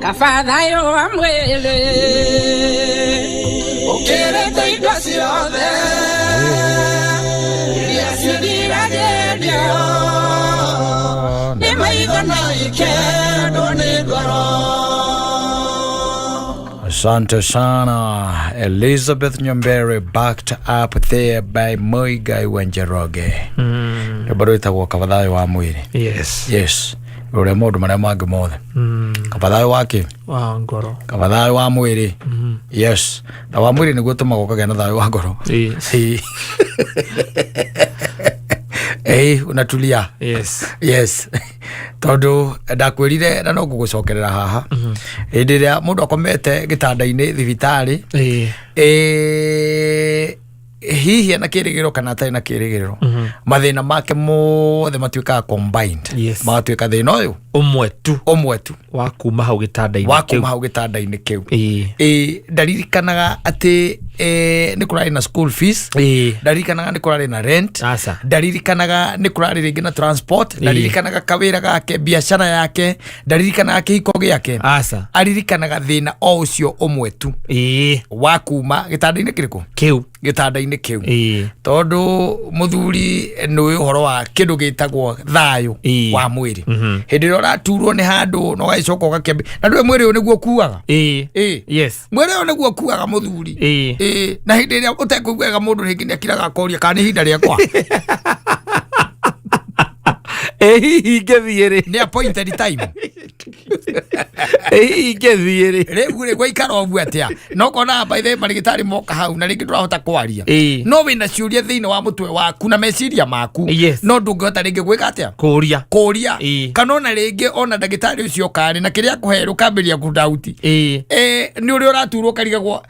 Kaba thayũ wa mwĩrĩ ũkĩrĩte indo ciothe iria ciĩriragĩrio nĩ maitho na ikendwo nĩ ngoro. Asante sana Elizabeth Nyambere, backed up there by Muigai wa Njoroge. Rwĩmbo rwĩtagwo Kaba thayũ wa mwĩrĩ. Yes. Yes, rũrĩa maũndũ marĩa mangĩ mothe. Kaba thayũ wa kĩ? Wa ngoro. Kaba thayũ wa mwĩrĩ. Yes, na wa mwĩrĩ nĩguo ũtũmaga ũkagĩa na thayũ wa ngoro. Yes. Ĩĩ, unatulia. Yes. Yes, tondũ ndakwĩrire na no ngũgũcokerera haha, hĩndĩ ĩrĩa mũndũ akomete gĩtanda-inĩ thibitarĩ, hihi ena kĩrĩgĩrĩro kana atarĩ na kĩrĩgĩrĩro, mathĩna make mothe matuĩkaga combined. Magatuĩka thĩna ũyũ ũmwe tu. Ũmwe tu. Wa kuma hau gĩtanda-inĩ wa kĩu. Kuma hau gĩtanda-inĩ kĩu. Ĩĩ, ndaririkanaga atĩ nĩ kũrarĩ na school fees. Ndaririkanaga nĩ kũrarĩ na rent. Aca. Ndaririkanaga nĩ kũrarĩ rĩngĩ na transport. Ndaririkanaga kawĩra gake, biacara yake, ndaririkanaga kĩhiko gĩake. Aca. Aririkanaga thĩna o ũcio ũmwe tu wa kuma gĩtanda-inĩ kĩrĩkũ? Kĩu. Gĩtanda-inĩ kĩu. Tondũ mũthuri nĩ ũhoro wa kĩndũ gĩtagwo thayũ wa mwĩrĩ, hĩndĩ ĩrĩa ũraturwo nĩ handũ na ũgagĩcoka ũgakĩambia na ndũĩ mwĩrĩ ũyũ nĩguo ũkuaga. Mwĩrĩ ũyũ nĩguo ũkuaga, mũthuri. Ĩĩ, na hĩndĩ ĩrĩa ũtekũigua wega, mũndũ rĩngĩ nĩ akiraga akoria kana nĩ ihinda rĩakwa. Ĩ hihi ingĩthiĩ rĩ? Nĩ appointed time. Ĩ hihi ingĩthiĩ rĩ? Rĩu rĩ, gwaikara ũguo atĩa? Na ũkona by the way marĩgĩtarĩ moka hau na rĩngĩ ndũrahota kwaria, no wĩna ciũria thĩinĩ wa mũtwe waku na meciria maku, no ndũngĩhota rĩngĩ gwĩka atĩa? Kũria. Kũria. Kana ona rĩngĩ ona ndagĩtarĩ ũcio karĩ na kĩrĩa akũhe ũkambĩrĩria kũdauti. Nĩ ũrĩa ũraturwo ũkarigagwo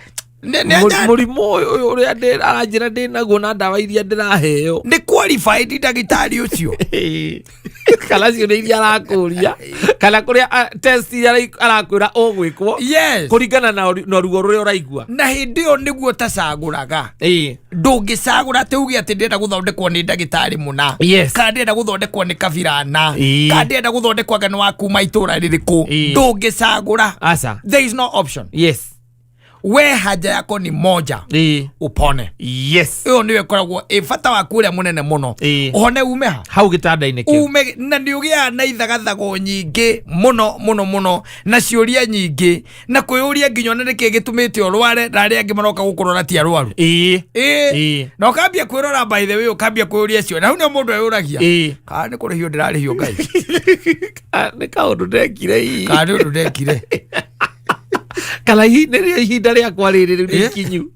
Mũrimũ ũyũ ũrĩa aranjĩra ndĩ naguo na ndawa iria ndĩraheo, nĩ qualified ndagĩtarĩ ũcio? Kana ciũria iria arakũria kana kũrĩa test iria arakwĩra ũgwĩkwo kũringana na ruo rũrĩa ũraigua. Na hĩndĩ ĩyo nĩguo ũtacagũraga. Ndũngĩcagũra atĩ uge atĩ ndĩrenda gũthondekwo nĩ ndagĩtarĩ mũna, kana ndĩrenda gũthondekwo nĩ kabirana, kana ndĩrenda gũthondekwo anga nĩ wa kuma itũra rĩrĩkũ. Ndũngĩcagũra. Aca. There is no option. We haja yako ni moja, upone. Ĩyo nĩyo ĩkoragwo ĩ bata waku ũrĩa mũnene mũno. Ũhone ume ha? Hau gĩtanda-inĩ kĩu. Ume, na nĩ ũgĩaga na ithagathago nyingĩ mũno mũno mũno na ciũria nyingĩ na kwĩyũria nginya ona nĩkĩ gĩtũmĩte ũrware na arĩa angĩ maroka gũkũrora ti arwaru. Na ũkambia kwĩrora, by the way, ũkambia kwĩyũria cio, na hau nĩho mũndũ eyũragia, kana nĩ kũrĩhio ndĩrarĩhio Ngai? Ah, nĩ kaũndũ ndekire hihi? Kana nĩ ũndũ ndekire? Kana hihi nĩrĩo ihinda rĩakwa rĩrĩ rĩu nĩ ikinyu?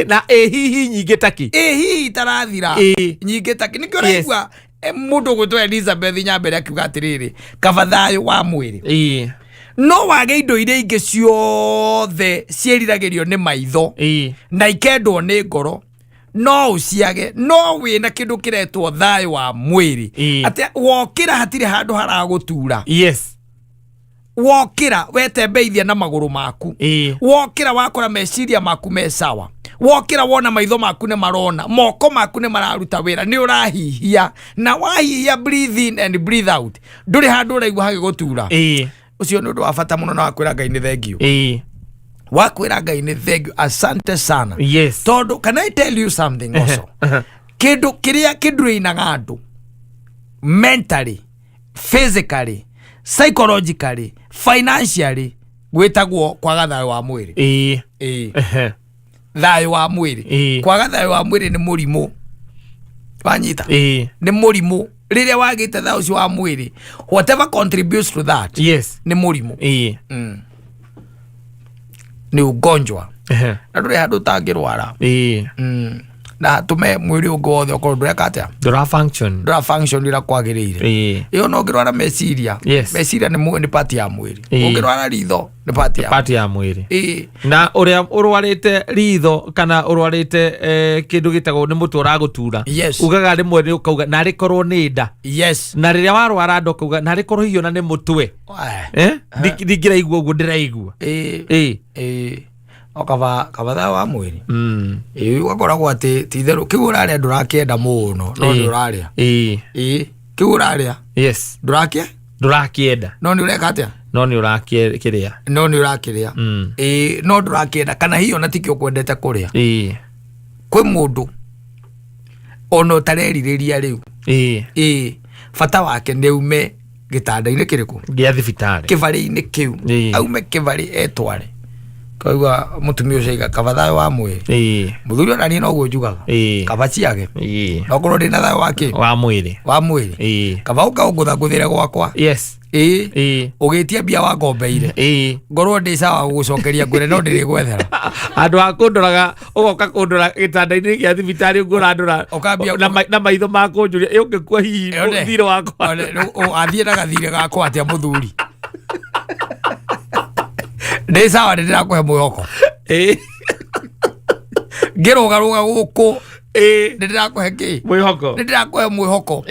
Na ĩ hihi nyingĩ takĩ? Ĩ hihi itarathira nyingĩ ta nĩkĩo ũraigua mũndũ ũgwĩtwo Elizabeth Nyambere akiuga atĩrĩrĩ, kaba thayũ wa mwĩrĩ. No wage indo iria ingĩ ciothe ciĩriragĩrio nĩ maitho na ikendwo nĩ ngoro, no ũciage, no wĩna kĩndũ kĩretwo thayũ wa mwĩrĩ, atĩ wokĩra hatirĩ handũ haragũtura. Wokĩra wetembeithia na magũrũ maku. Wokĩra wakora meciria maku me sawa. Wokĩra wona maitho maku nĩ marona, moko maku nĩ mararuta wĩra, nĩ ũrahihia, na wahihia, breathe in and breathe out, ndũrĩ handũ ũraigua hagĩgũtura. Ũcio nĩ ũndũ wa bata mũno, na wakwĩra Ngai nĩ thengiũ. Wakwĩra Ngai nĩ thengiũ, asante sana. Tondũ can I tell you something also? Kĩndũ kĩrĩa kĩndurainaga andũ mentally, physically, psychologically, financially gwĩtagwo kwaga thayũ wa mwĩrĩ. Thayũ wa mwĩrĩ. Kwaga thayũ wa mwĩrĩ nĩ mũrimũ wanyita. Nĩ mũrimũ rĩrĩa wagĩte thayũ ũcio wa mwĩrĩ, whatever contributes to that, nĩ mũrimũ. Nĩ ugonjwa na ndũrĩ handũ ũtangĩrwara na tũme mwĩrĩ ũngĩ wothe ũkorwo ndũreka atĩa? Ndũra function. Ndũra function ũrĩa kwagĩrĩire. Ĩyo no ũngĩrwara meciria. Meciria nĩ part ya mwĩrĩ. Ũngĩrwara ritho nĩ part ya part ya mwĩrĩ. Na ũrĩa ũrwarĩte ritho kana ũrwarĩte kĩndũ gĩtagwo nĩ mũtwe ũragũtura, ugaga rĩmwe nĩ ũkauga narĩ korwo nĩ nda. Na rĩrĩa warwara nda ũkauga narĩ korwo hihi ona nĩ mũtwe. Eh? Ndingĩraigua ũguo ndĩraigua. Ĩĩ, o kaba thayũ wa mwĩrĩ. Ĩĩ, ũgakoragwo atĩ ti itherũ kĩu ũrarĩa ndũrakĩenda mũno, no nĩ ũrarĩa. Ĩĩ, kĩu ũrarĩa ndũrakĩe Ndũrakĩenda. No nĩ ũreka atĩa? No nĩ ũrakĩrĩa. No nĩ ũrakĩrĩa. Ĩĩ, no ndũrakĩenda, kana hihi ona tikĩo ũkwendete kũrĩa. Kwĩ mũndũ ona ũtarerirĩria rĩu. Ĩĩ, bata wake nĩ ume gĩtanda-inĩ kĩrĩkũ? Gĩa thibitarĩ. Kĩbarĩ-inĩ kĩu. Aume kĩbarĩ etware. Kaigua mũtumia ũcio aiga kaba thayũ wa mwĩrĩ. Mũthuri ona niĩ noguo njugaga. Kaba ciage. No korwo ndĩna thayũ wa kĩ? Wa mwĩrĩ. Wa mwĩrĩ. Kaba ũka ũngũthangũthĩre gwakwa. Yes. Ĩĩ. Ũgĩtia mbia wangombeire. Ngorwo ndĩ sawa gũgũcokeria ngwĩre no ndĩrĩgwethera. Andũ a kũndoraga, ũgoka kũndora gĩtanda-inĩ gĩa thibitarĩ ũguo ũrandora Ũkambia na maitho ma kũnjũria, ĩ ũngĩkua hihi One. thirĩ wakwa. One, rĩu, athiĩ na gathirĩ gakwa atĩa mũthuri? Ndĩ sawa, nĩ ndĩrakũhe mwĩhoko. Ngĩrũgarũga gũkũ, nĩ ndĩrakũhe kĩ? Mwĩhoko. Nĩ ndĩrakũhe mwĩhoko.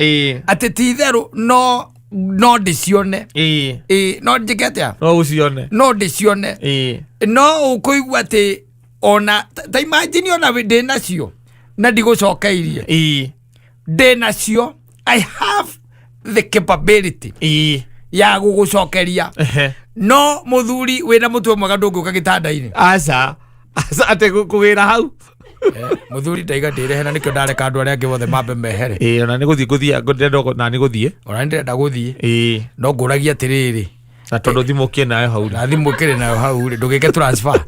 Atĩ ti itherũ no ndĩcione. Ĩĩ, no njĩke atĩa? No ũcione. No ndĩcione. No ũkũigua atĩ ona ta imagine ona ndĩ nacio na ndigũcokeirie. Ndĩ nacio, I have the capability ya gũgũcokeria. No mũthuri wĩna mũtwe mwega ndũngĩũka gĩtanda-inĩ. Aca. Aca, atĩ kũgĩra hau. Mũthuri ndaiga ndĩrehe na nĩkĩo ndareka andũ arĩa angĩ othe mambe mehere. Ĩĩ, ona nĩ gũthiĩ ngũthiĩ, ndĩrenda na nĩ gũthiĩ. Ona nĩ ndĩrenda gũthiĩ. No ngũragia atĩrĩrĩ. Na tondũ thimũ ũkĩrĩ nayo hau rĩ. Na thimũ ũkĩrĩ nayo hau rĩ, ndũgĩke transfer.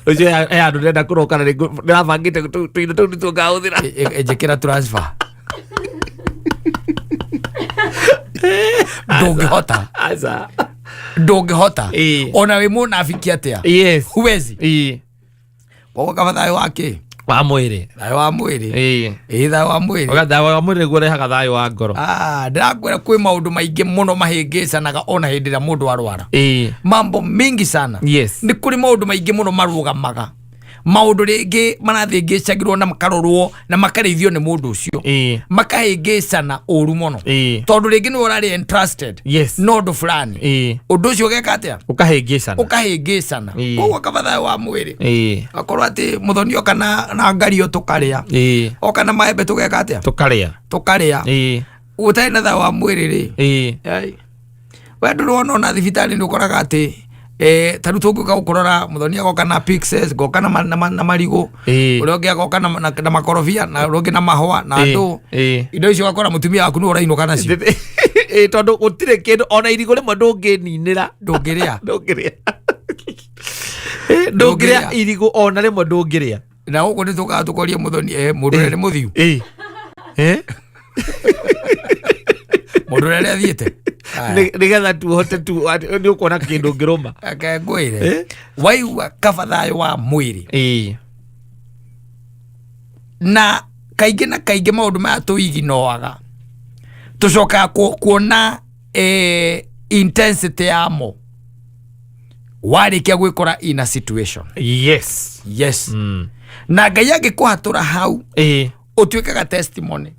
Ũcio he handũ ndĩrenda kũroka na ndĩrabangĩte tũindo tũu nĩtuo ngahũthĩra. Njĩkĩra transfer. Ndũngĩhota. Aca. Ndũngĩhota. Ona wĩ mũnabiki atĩa? Yes. Huwezi. Koguo kaba thayũ wa kĩ? Wa mwĩrĩ. Thayũ wa mwĩrĩ. Ĩĩ, thayũ wa mwĩrĩ. Oga thayũ wa mwĩrĩ nĩguo ũrehaga thayũ wa ngoro. Ndĩrakwĩra kwĩ maũndũ maingĩ mũno mahĩngĩcanaga ona hĩndĩ ĩrĩa mũndũ arwara. Mambo mingi sana. Yes. Nĩ kũrĩ maũndũ maingĩ mũno marũgamaga. Maũndũ rĩngĩ marathĩngĩcagĩrwo na makarorwo na makarĩithio nĩ mũndũ ũcio. Makahĩngĩcana ũru mũno. Tondũ rĩngĩ nĩwe ũrarĩ entrusted. Yes. Na ũndũ fulani. Ũndũ ũcio ũgeka atĩa? Ũkahĩngĩcana. Ũkahĩngĩcana. Koguo kaba thayũ wa mwĩrĩ. Akorwo atĩ mũthoni oka na ngario tũkarĩa. Oka na maembe tũgeka atĩa? Tũkarĩa. Tũkarĩa. Ũtarĩ na thayũ wa mwĩrĩ rĩ. Ai. We ndũrĩ wona ona thibitarĩ nĩ ũkoraga atĩ, ta rĩu tũngĩũka gũkũrora mũthoni agoka na pixels, ngoka na marigũ, ũrĩa ũngĩ agoka na makorobia, na ũrĩa ũngĩ na mahũa, na ndũ. Indo icio ũgakora mũtumia waku nĩwe ũrainũka nacio. Tondũ gũtirĩ kĩndũ ona irigũ rĩmwe ndũngĩninĩra. Ndũngĩrĩa. Ndũngĩrĩa. Ndũngĩrĩa irigũ ona rĩmwe ndũngĩrĩa. Na gũkũ nĩ tũkaga tũkoria mũthoni, mũndũ ũrĩa nĩ mũthiu. Mũndũ ũrĩa nĩ athiĩte. Nĩgetha tu ũhote tu, nĩ ũkuona kĩndũ ũngĩrũma. Reke ngwĩre. Waigua kaba thayũ wa mwĩrĩ. Na kaingĩ na kaingĩ maũndũ maya tũiginoaga. Tũcokaga kuona, intensity yamo. Warĩkia gwĩkora in a situation. Yes. Yes. Na Ngai angĩkũhatũra hau, ũtuĩkaga testimony.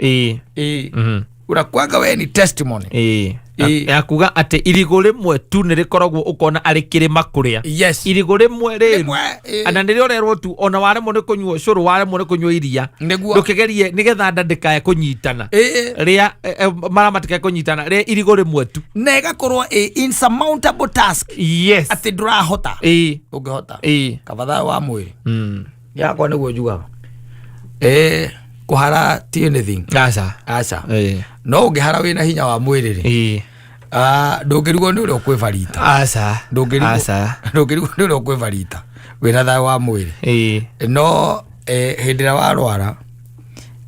Ũrakwanga we ni testimony. Ya kuga atĩ irigũ rĩmwe tu nĩ rĩkoragwo ũkona arĩ kĩrĩma kũrĩa. Yes. Irigũ rĩmwe rĩru. Rĩmwe, Na nĩrĩo ũrerwo tu, ona waremwo nĩ kũnyua ũcũrũ, waremwo nĩ kũnyua iria. Nĩguo. Ndũkĩgerie nĩgetha nda ndĩkae kũnyitana. Rĩa, mara matikae kũnyitana, rĩa irigũ rĩmwe tu. Na ĩgakorwo ĩ insurmountable task. Yes. Atĩ ndũrahota. Ndũngĩhota. Kaba thayũ wa mwĩrĩ. Yakwa nĩguo njugaga. Kũhara ti anything. Aca. Aca. No ũngĩhara wĩna hinya wa mwĩrĩ rĩ. Ndũngĩrigwo nĩ ũrĩa ũkwĩbarita. Aca. Ndũngĩrigwo. Aca. Ndũngĩrigwo nĩ ũrĩa ũkwĩbarita. Wĩna thayũ wa mwĩrĩ. No, hĩndĩ ĩrĩa warwara,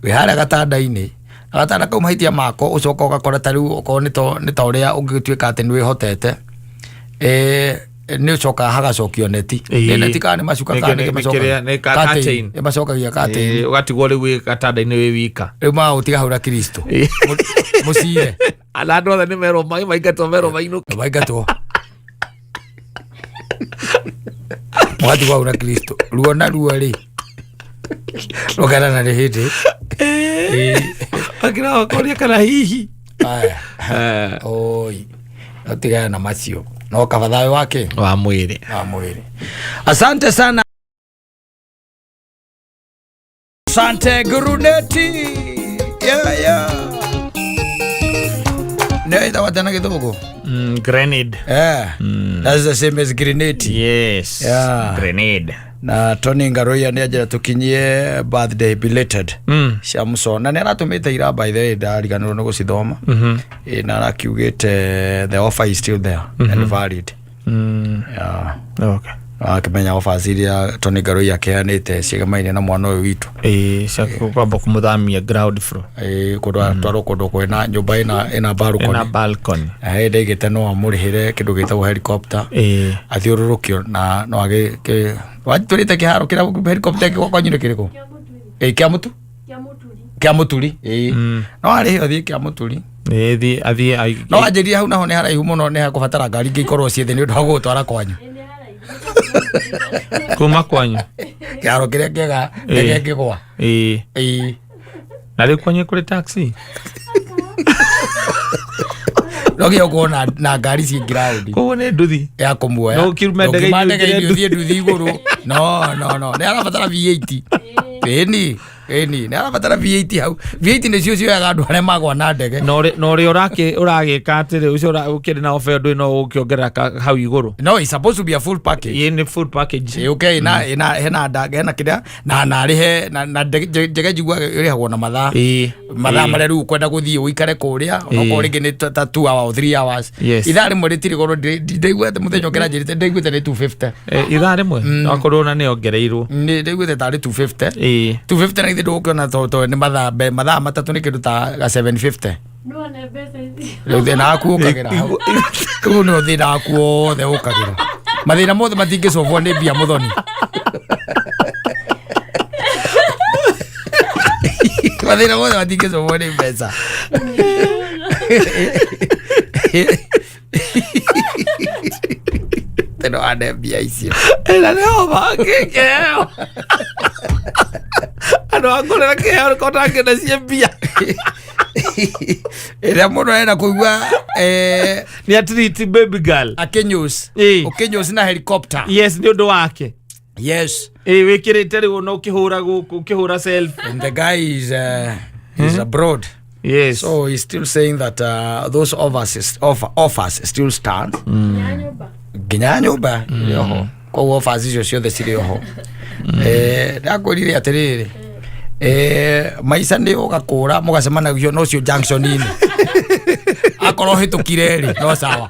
wĩ harĩa gatanda-inĩ, na gatanda kau mahĩtia mako ũcoka ũgakora ta rĩu okorwo nĩ ta ũrĩa ũngĩtuĩka atĩ nĩ wĩhotete, nĩ ũcokaga hagacokio neti. Nĩ neti kana nĩ macuka kana nĩ Nĩ macokagia? kĩrĩa, nĩ Curtain. curtain. Nĩ macokagia curtain. Ũgatigwo rĩu wĩ gatanda-inĩ wĩ wika. Rĩu magagũtiga hau na Kristo. Mũcire. Ana andũ othe nĩ merwo maingatwo, merwo mainũke. Maingatwo. Mũgatigwo hau na Kristo. Ruo na ruo rĩ. Rũkena na nĩ hĩndĩ. Akĩra wakoria kana hihi. Aya. Oi. No tigana na macio. No kaba thayũ wake? Wa mwĩrĩ. Wa mwĩrĩ. Asante sana. Asante Guruneti. Yeah, yeah. Nä ĩtagwo atĩa na gĩthũngũ? Grenade. Eh, that's the same as grenade. Yes. Yeah. Grenade. Na Tony Ngaroia nä anjä ra tå kinyie birthday belated cia Muco, na nä aratå mä te ira, by the way, ndariganä nä gå cithoma. Ĩ, na arakiugä te the offer is still there and valid. Yeah. Akĩmenya offers iria Tony Ngaroia akeanĩte ciegemaine na mwana ũyũ witũ. Ĩĩ, cia kwamba kũmũthamia ground floor. Ĩ, kũndũ atwarwo kũndũ kwĩna nyũmba ĩna balcony. Ĩna balcony. Ndaigĩte no amũrĩhĩre kĩndũ gĩtagwo helicopter, athiũrũrũkio na no agĩ watwĩrĩte kĩharo kĩrĩa helicopter ĩngĩgwa kwanyu nĩ kĩrĩkũ? Ĩ, kĩa mũtu kĩa mũturi, ĩ, no arĩhe athiĩ kĩa mũturi. Ĩĩ, thiĩ athiĩ No anjĩrire hau naho nĩ haraihu mũno, nĩ hakũbatara ngari ingĩ ikorwo ciĩ thĩ nĩ ũndũ wa gũgũtwara kwanyu. Kuma kwanyu. Kĩharo kĩrĩa kĩega ndege ĩngĩgwa. Ĩ. Na rĩu kwanyu kũrĩ taxi? No nginya ũkorwo na ngari ciĩ ground Koguo nĩ nduthi. Ya kũmuoya. No ũkiume ndege. Ndũngiuma igũrũ. ndege-inĩ ũthiĩ nduthi igũrũ. No, nĩ arabatara V8. Ĩni, ĩni, nĩ arabatara V8 hau. V8 nĩcio cioyaga andũ arĩa magwa na ndege. Na ũrĩa ũragĩka atĩrĩ, ũcio ũkĩrĩ na obe ndũĩ no ũkĩongerera hau igũrũ. No, it's supposed to be a full package. Ĩĩ, nĩ full package. Ĩ, ũke ĩna hena nda hena kĩrĩa na arĩhe na ndege njiguaga ĩrĩhagwo na mathaa, mathaa marĩa rĩu ũkwenda gũthiĩ ũikare kũrĩa, onokorwo rĩngĩ nĩ ta 2 hours or 3 hours. Ithaa rĩmwe rĩtirĩ goro. Ndaiguĩte mũthenya ũngĩ ranjĩrĩte, ndaiguĩte nĩ 250. Eh, ithaa rĩmwe no akorwo na nĩ ongereirwo. Nĩ ndaiguĩte tarĩ 250. 250 na ithe ndũgũkĩona to nĩ mathaa mathaa 3 nĩ kĩndũ ta ga 750. Rĩu thĩna waku ũkagĩra hau. Rĩu nĩ thĩna waku wothe ũkagĩra, mathĩna mothe matingĩcobwo nĩ mbia, mũthoni. Mathĩna mothe matingĩcobwo nĩ mbeca. Teno ane mbia icio. Ĩna nĩ oba kĩheo, andũ akũrera kĩheo kotangĩna cie mbia. Ĩrĩa mũndũ arenda kũigua Nĩ atreat baby girl. Akĩnyus ũkĩnyus na helicopter. Yes, nĩ ũndũ wake. Ĩĩ, wĩkĩrĩte rĩu ona ũkĩhũra gũkũ, ũkĩhũra selfie. And the guy is abroad. So he's still saying that those offers still stand, nginya nyũmba ĩrĩ oho. Koguo offers icio ciothe cirĩ oho. Ndakwĩrire atĩrĩrĩ, maica nĩ ũgakũra mũgacemanagio na ũcio junction-inĩ, akorwo hĩtũkire rĩ, no sawa.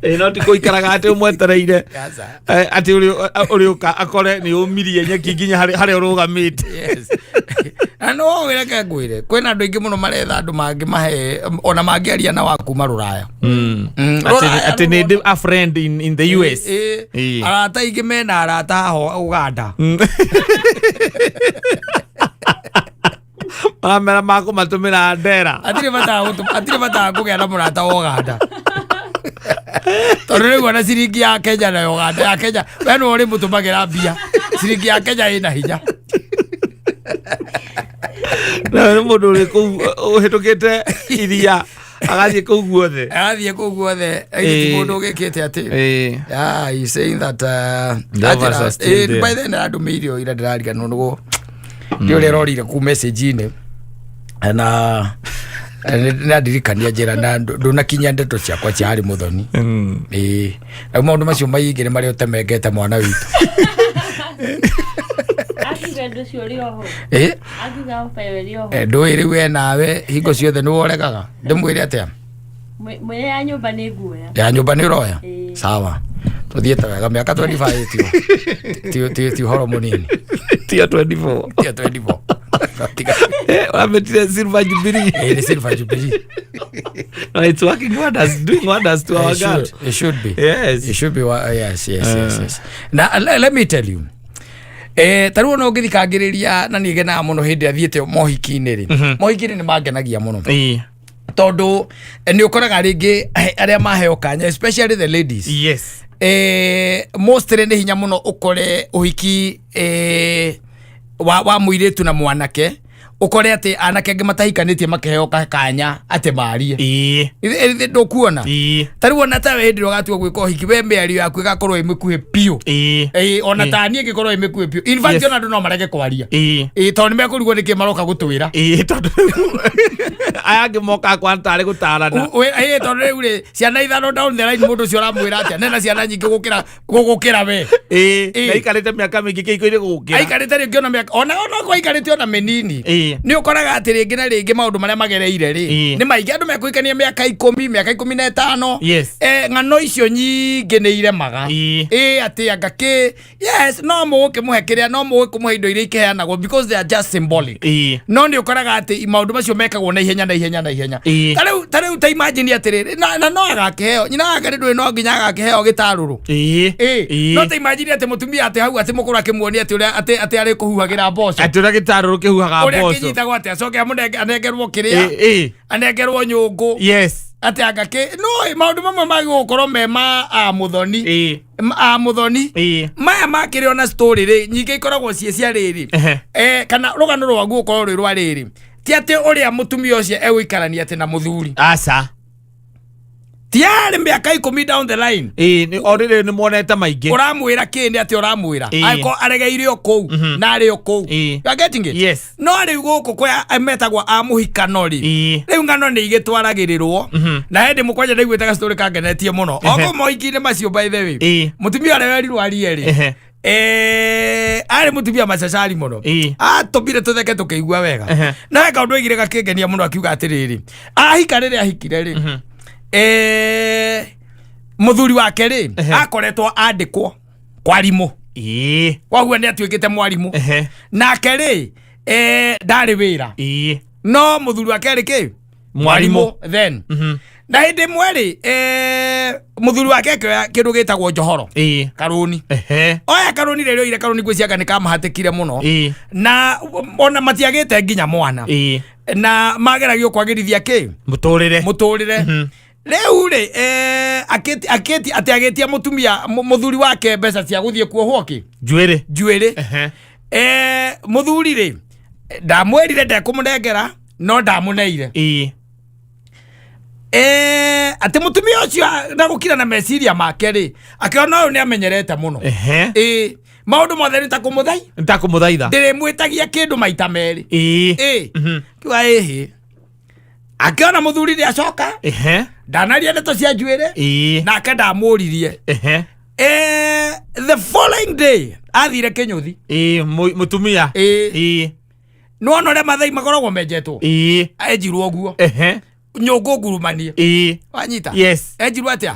Ĩĩ, no ti gũikaraga atĩ ũmwetereire. Aca. Atĩ ũrĩũka akore nĩ ũmirie nyeki nginya harĩa ũrũgamĩte. Yes. Na no wĩreke ngwĩre, kwĩna andũ aingĩ mũno maretha andũ mangĩ mahe ona mangĩaria na wa kuma rũraya. Rũraya. Atĩ nĩ ndĩ a friend in the US. Ĩ, arata aingĩ mena arata haho Uganda. Maramera makũmatũmĩra ndera. Hatirĩ bata wa kũgĩa na mũrata wa Uganda, tondũ rĩu ona ciringi ya Kenya na ya Uganda, ya Kenya we nĩwe ũrĩmũtũmagĩra mbia, ciringi ya Kenya ĩna hinya. Na nĩ mũndũ ũrĩ kũu ũhĩtũkĩte iria agathiĩ kũu guothe. Agathiĩ kũu guothe ti mũndũ ũgĩkĩte atĩ. Yeah, he's saying that The offers are still there. By then arandũmĩire ira, ndĩrariganĩrwo nĩguo nĩ ũrĩa ĩrorire kuu message-inĩ na nĩ andirikania njĩra na ndũnakinyia ndeto ciakwa cia harĩ mũthoni. Ĩĩ, rĩu maũndũ macio maingĩ nĩ marĩa ũtemengete mwana witũ. Akiuga ũndũ ũcio ũrĩ oho. Ĩ. Akiuga ofa ĩyo ĩrĩ oho. Ndũĩ rĩu we nawe hingo ciothe nĩ woregaga, ndĩmwĩre atĩa? Mwĩre ya nyũmba nĩ nguoya. Ya nyũmba nĩ ũroya? Ĩĩ. Sawa, tũthiĩte wega. Mĩaka 25 ti ũhoro mũnini. Tia 24. Tia 24. Tiga. Ũrametire Silver Jubilee. Ĩ, nĩ Silver Jubilee. No, it's working wonders, doing wonders to our It girl. should, it should be. It should be. Yes. Na let me tell you. Ta rĩu ona ũngĩthikangĩrĩria na niĩ ngenaga mũno hĩndĩ ĩrĩa thiĩte mohiki-inĩ rĩ, mohiki-inĩ nĩ mangenagia mũno, tondũ nĩ ũkoraga rĩngĩ arĩa maheo kanya, especially the ladies, mostly nĩ hinya mũno ũkore ũhiki wa mũirĩtu na mwanake. Ũkore atĩ anake angĩ matahikanĩtie makĩheo kanya atĩ marie. Ĩĩ. Ndũkuona? Ĩĩ. Ta rĩu ona tawe hĩndĩ ĩrĩa ũgatua gwĩka ũhiki, we mĩario yaku ĩgakorwo ĩ mĩkuhĩ biũ. Ĩĩ. Ĩĩ, ona ta niĩ ĩngĩkorwo ĩ mĩkuhĩ biũ, in fact, ona andũ no marege kwaria. Ĩĩ. Ĩĩ, tondũ nĩ mekũrigwo nĩkĩ maroka gũtwĩra. Ĩĩ, tondũ rĩu aya angĩ mokaga kwa tarĩ gũtarana. Ĩĩ, tondũ rĩu rĩ, ciana ithano down the line, mũndũ ũcio ũramwĩra atĩa nena ciana nyingĩ gũkĩra gũgũkĩra we? Ĩĩ. Ĩĩ. Na aikarĩte mĩaka mĩingĩ kĩhiko-inĩ gũgũkĩra. Aikarĩte rĩngĩ ona mĩaka ona okorwo aikarĩte ona mĩnini, nĩ ũkoraga atĩ rĩngĩ na rĩngĩ maũndũ marĩa magereire rĩ, nĩ maingĩ. Andũ mekũhikania mĩaka 10, mĩaka 15, ng'ano icio nyingĩ nĩ iremaga. Ĩĩ, atĩ anga kĩ, yes, no mũgũkĩmũhe kĩrĩa, no mũgũkĩmũhe indo iria ikĩheanagwo because they are just symbolic. No nĩ ũkoraga atĩ maũndũ macio mekagwo na ihenya na ihenya na ihenya. Ta rĩu ta imagine atĩrĩrĩ, na no agakĩheo nyina wake nĩ ndũĩ, no nginya agakĩheo gĩtarũrũ. Ĩĩ. No ta imagine atĩ mũtumia atĩ hau atĩ mũkũrũ akĩmuonia atĩ ũrĩa atĩ arĩ kũhuhagĩra mboco. Atĩ ũrĩa gĩtarũrũ kĩhuhaga Ũrĩa mboco. kĩnyitagwo, atĩ acoke amũnenge, anengerwo kĩrĩa, anengerwo nyũngũ. Atĩ anga kĩ no maũndũ mamwe magĩrĩirwo gũkorwo me ma a mũthoni. A mũthoni. Maya makĩrĩ ona story rĩ, nyingĩ ikoragwo ciĩ cia rĩrĩ, kana rũgano rwaguo gũkorwo rwĩ rwa rĩrĩ, ti atĩ ũrĩa mũtumia ũcio egũikarania atĩ na mũthuri. Aca. Tiarĩ mĩaka 10 down the line. Ĩĩ, o rĩrĩ nĩ monete maingĩ. Ũramwĩra kĩ? Nĩ atĩ ũramwĩra? Angĩkorwo aregeire o kũu na arĩ o kũu. You are getting it? Yes. No rĩu gũkũ kwa metagwo a mũhikano rĩ, rĩu ng'ano nĩ igĩtwaragĩrĩrwo, na hĩndĩ mũkwanja ndaiguĩte gastory kangenetie mũno o kũu mohiki-inĩ macio, by the way. Mũtumia ũrĩa werirwo arie rĩ, arĩ mũtumia macacari mũno. Atũmbire tũtheke tũkĩigua wega. No he kaũndũ oigire gakĩngenia mũno, akiuga atĩrĩrĩ, ahika rĩrĩa ahikire rĩ, mũthuri wake rĩ, akoretwo andĩkwo kwarimũ. Koguo nĩ atuĩkĩte mwarimũ. Nake rĩ, ndarĩ wĩra. No mũthuri wake arĩ kĩ? Mwarimũ. Then na hĩndĩ ĩmwe rĩ, mũthuri wake akĩoya kĩndũ gĩtagwo njohoro, karũni. Oya karũni rĩrĩa oire karũni, gwĩcianga nĩ kamahatĩkire mũno. Na ona matiagĩte nginya mwana. Na mageragio kwagĩrithia kĩ? Mũtũrĩre. Mũtũrĩre. Rĩu rĩ, atĩ agĩtia mũtumia mũthuri wake mbeca cia gũthiĩ kuohwo kĩ? Njuĩrĩ. Njuĩrĩ. Mũthuri rĩ, ndamwĩrire ndekũmũnengera, no ndamũneire. Atĩ mũtumia ũcio na gũkira na meciria make rĩ, akĩona ũyũ nĩ amenyerete mũno. Ĩĩ, maũndũ mothe nĩ ta kũmũthai. Nĩtakũmũthaitha. Ndĩrĩmwĩtagia kĩndũ maita merĩ. Ĩĩ, kiuga ĩhĩ, akĩona mũthuri nĩ acoka. Ndanaria ndeto cia njuĩrĩ. Nake ndamũririe. The following day athire kĩnyũthi. Ĩĩ, mũtumia. Ĩĩ. Nĩwona ũrĩa mathai makoragwo menjetwo? Enjirwo ũguo. Nyũngũ ngurumanie. Wanyita? Yes. Enjirwo atĩa?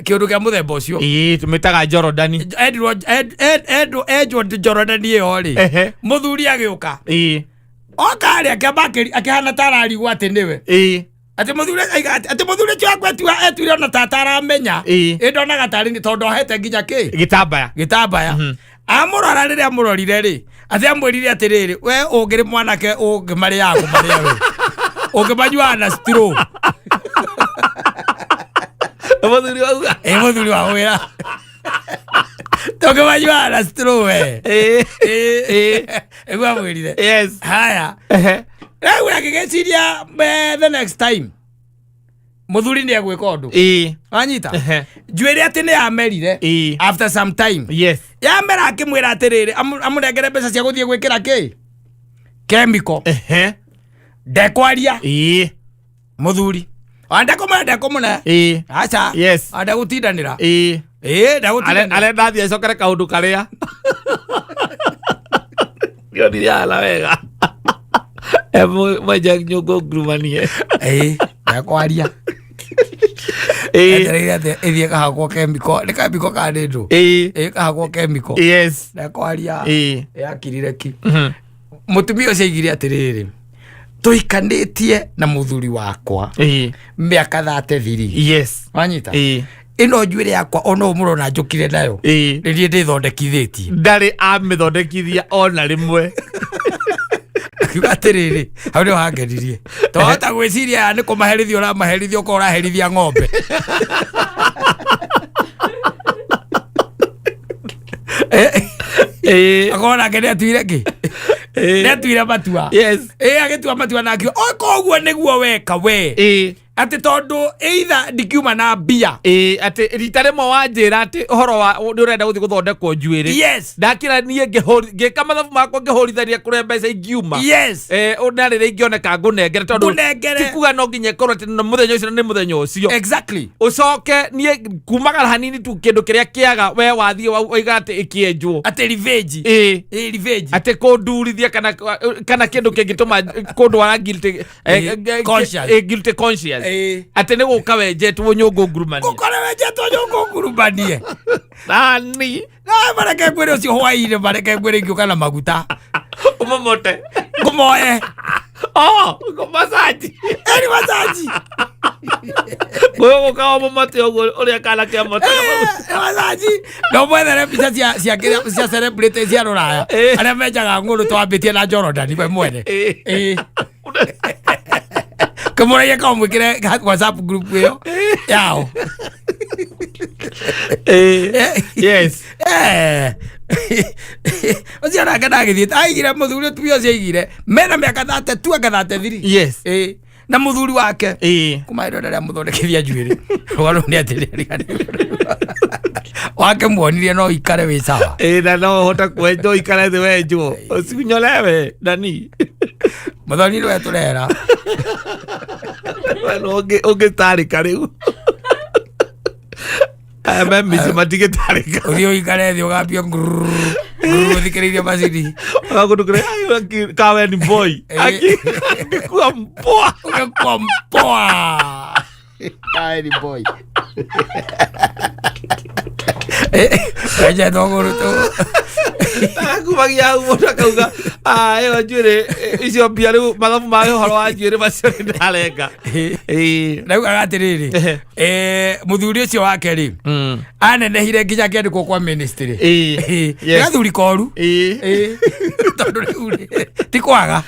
Kĩũndũ kĩa mũthemba ũcio. Ĩĩ, tũmĩtaga Jorodani. Endirwo enjwo Jorodani ĩyo rĩ, mũthuri agĩũka. Oka rĩ, akĩamba akĩhana ta ararigwo atĩ nĩwe. Atĩ mũthuri aiga atĩ mũthuri ũcio akwetua etuire ona ta ataramenya. Ĩ ndonaga tarĩ nĩ tondũ ohete nginya kĩ? Gĩtambaya. Gĩtambaya. Amũrora, rĩrĩa amũrorire rĩ, atĩ amwĩrire atĩrĩrĩ, we ũngĩrĩ mwanake ũngĩmarĩaga kũmarĩa, we ũngĩmanyuaga na straw. Mũthuri wauga. Ĩ, mũthuri wa wĩra tũngĩmanyuaga na straw we. Ĩĩ. Ĩguo amwĩrire. Haya, rĩu agĩgĩciria, the next time mũthuri nĩ egwĩka ũndũ. Wanyita? Njuĩrĩ atĩ nĩ yamerire. After some time yamera, akĩmwĩra atĩrĩrĩ, amũnengere mbeca cia gũthiĩ gwĩkĩra kĩ? Chemical. Ndekwaria. Mũthuri ona ndekũmũne, ndekũmũne. Aca. Ona ndegũtindanĩra. Ĩĩ, ndegũtindanĩra. Arenda athiĩ acokere kaũndũ karĩa ndionire ala wega. Mwenja nyũngũ ngurumanie. Ĩĩ, ndekwaria. Etereire atĩ ĩthiĩ kahakwo chemical, nĩ chemical kana nĩ ndũ? Ĩĩ, kahakwo chemical. Ndekwaria. Yakirire ki. Mũtumia ũcio aigire atĩrĩrĩ, tũhikanĩtie na mũthuri wakwa mĩaka 33. Wanyita? Ĩno njuĩrĩ yakwa ona ũũ mũrona njũkire nayo, nĩ niĩ ndĩthondekithĩtie. Ndarĩ amĩthondekithia ona rĩmwe. Akiuga atĩrĩrĩ, hau nĩho hangenirie, twahota gwĩciria aya nĩ kũmaherithia ũramaherithia, ũkorwo ũraherithia ng'ombe. Akorwo nake nĩ atuire kĩ? Nĩatuire matua. Yes. Ĩ, agĩtua matua na akiuga, "O, koguo nĩguo weka we, atĩ tondũ either ndikiuma na mbia." Ĩ, atĩ rita rĩmwe wanjĩra atĩ ũhoro wa nĩ ũrenda gũthiĩ gũthondekwo njuĩrĩ. Ndakĩra niĩ ngĩka mathabu makwa, ngĩhũrithania kũrĩa mbeca ingiuma. Na rĩrĩa ingĩoneka ngũnengere, tondũ Ngũnengere. ti kuga no nginya ĩkorwo atĩ nĩ mũthenya ũcio na nĩ mũthenya ũcio. Ũcoke niĩ kumagara hanini tu, kĩndũ kĩrĩa kĩaga we wathiĩ waiga atĩ ĩkĩenjwo. Atĩ revenge. Ĩ. Ĩ, revenge. Atĩ kũndurithia kana kĩndũ kĩngĩtũma kũndwara guilty Conscious. Guilty conscious. Atĩ nĩ gũka wenjetwo nyũngũ ngurumanie. Gũkora wenjetwo nyũngũ ngurumanie. Nani. Na mareke ngwĩre ũcio hwainĩ, mareke ngwĩre ingĩũka na maguta. Ũmomote. Ngũmoe. Oh, massage. Eri massage. Gũka ũmomote ũguo ũrĩa kana kĩa mote. Massage no mwethere mbica cia kĩrĩa, cia celebrity cia rũraya arĩa menjaga ng'ũndũ, twambĩtie na Jordan we mwene. Kĩmũragia kamwĩkĩre WhatsApp group ĩyo yao. Ũcio nake ndagĩthiĩte aigire mũthuri, ũtumia ũcio aigire mena mĩaka 32 anga 33. Na mũthuri wake kuma hĩndĩ ĩrĩa mũthondekithia njuĩrĩ rũgano nĩ atĩ wake muonirie no ikare wĩ sawa. Ĩ, na no ũhote kwenjwo, ikare thĩ wenjwo ũcinyolewe nani. Mũthoni nĩwe tũrera. We no ũngĩtarĩka rĩu aya me mĩciĩ matingĩtarĩka. Ũthiĩ ũikare thĩ ũgambio ũthikĩrĩirie macini. Ũgakũndũkĩra kaweni boy akikuwa mpoa. Ũgĩkua mpoa. Kaeni boy. Wenjetwo ng'ũrũ tu. Akumagia hau mũndũ akauga, "Ah, ĩyo njuĩrĩ icio mbia rĩu mathabu ma ũhoro wa njuĩrĩ macio nĩ ndarenga." Ĩ. Ndaugaga atĩrĩrĩ, mũthuri ũcio wake rĩ, anenehire nginya akĩandĩkwo kwa ministry. Gathuri koru. Tondũ rĩu rĩ, ti kwaga.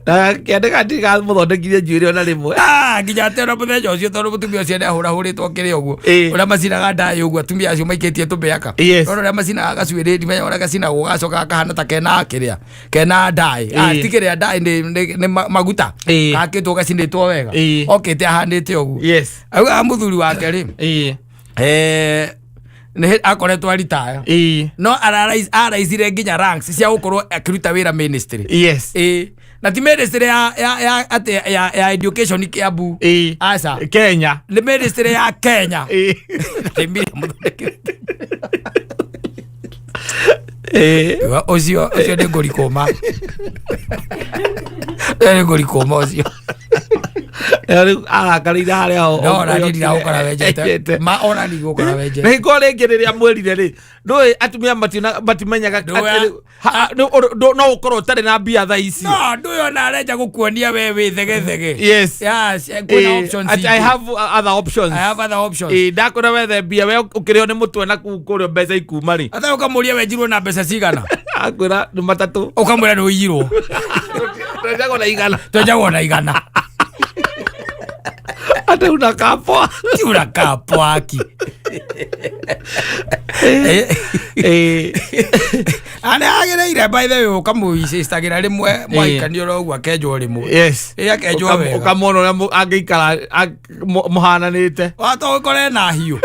Na kĩandĩka ndigamũthondekithie njuĩrĩ ona rĩmwe. Ah, nginya atĩ ona mũthenya ũcio, tondũ mũtumia ũcio nĩahũrahũrĩtwo kĩrĩa ũguo ũrĩa macinaga ndaĩ ũguo, atumia acio maikĩtie tũmĩaka. Nona ũrĩa macinaga gacuĩrĩ, ndimenya ũrĩa gacinagwo gacoka gakahana ta kena kĩrĩa kena ndaĩ. Ah, ti kĩrĩa ndaĩ, nĩ maguta gakĩtwo gacinĩtwo wega. Okĩte ahanĩte ũguo. Augaga mũthuri wake rĩ, nĩ akoretwo aritaya, no araicire nginya ranks cia gũkorwo akĩruta wĩra ministry. Ĩ, na ti ministry ya atĩ ya education Kiambu. Aca. Kenya. Nĩ ministry ya Kenya. Nĩ Miriam mũthondekete. Ũcio nĩ ngũri kũma. Ũcio nĩ ngũri kũma ũcio. Rĩu arakarĩire harĩa No ona niĩ ndiragũkora wenjete ma, ona ndigũkora na wenjete. Hingo rĩngĩ rĩrĩa mwĩrire rĩ, ndũĩ atumia matimenyaga Ndũĩ- atĩ no ũkorwo ũtarĩ na mbia thaa ici. No ndũĩ ona arenja gũkuonia we wĩ thegethege. Yes, kwĩna options Ati I ingĩ. have other options. I have other options. Ĩ, ndakwĩra wethe mbia we ũkĩrĩo nĩ mũtwe na kũu kũrĩa mbeca ikuma rĩ. Ata ũkamũria wenjirwo na mbeca cigana. Akwĩra nĩ matatũ. Ũkamwĩra nĩ ũiyirwo. Twenjagwo na 100. Twenjagwo na 100. Ate unakapoa. Ti unakapoa aki. Arĩa agĩrĩire, by the way, ũkamũicĩcagĩra rĩmwe mwaikanio oro ũguo akenjwo rĩmwe. Ĩ, akenjwo wega. Ũkamwona ũrĩa angĩikara mũhananĩte. Wata ũkore na hiũ.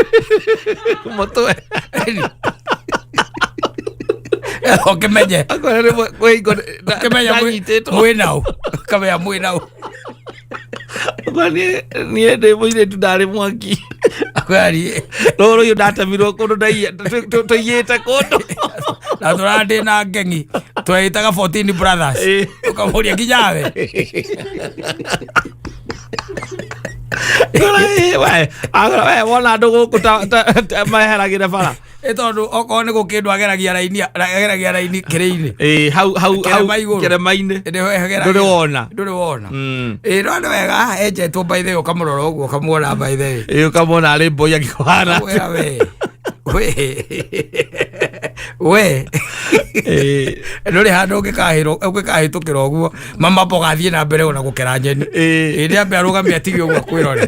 Mũtwe. Ũkĩmenye. Akwĩra rĩmwe kwĩ hingo Ũkĩmenya ndanyitĩtwo. mwĩ nau, ũkamenya mwĩ nau. Akwĩra niĩ ndĩ mũirĩtu ndarĩ mwaki. Akwĩra Rũrũ rũyũ ndatemirwo kũndũ tũiyĩte kũndũ. Na tũrandĩ na ngengi tweĩtaga 14 Brothers. Ũkamũria nginya we. We akwĩra we wona andũ gũkũ ta meheragĩre bara. Ĩ, tondũ okorwo nĩ gũkĩndũ ageragia raini kĩrĩ-inĩ. Ĩ, hau hau hau. Kĩrĩma igũrũ. Kĩrĩma-inĩ. Ndũrĩ wona. Ndũrĩ wona. Ĩ, no nĩ wega enjetwo, by the way, ũkamũrora ũguo ũkamuona, by the way. Ĩ, ũkamwona arĩ mboi akĩhana. Ũkamwĩra we we we ndũrĩ handũ ũngĩkahĩtũkĩra ũguo mama mboga athiĩ na mbere ona gũkera nyeni. Ĩ, nĩ ambe arũgame atige ũguo akwĩrore.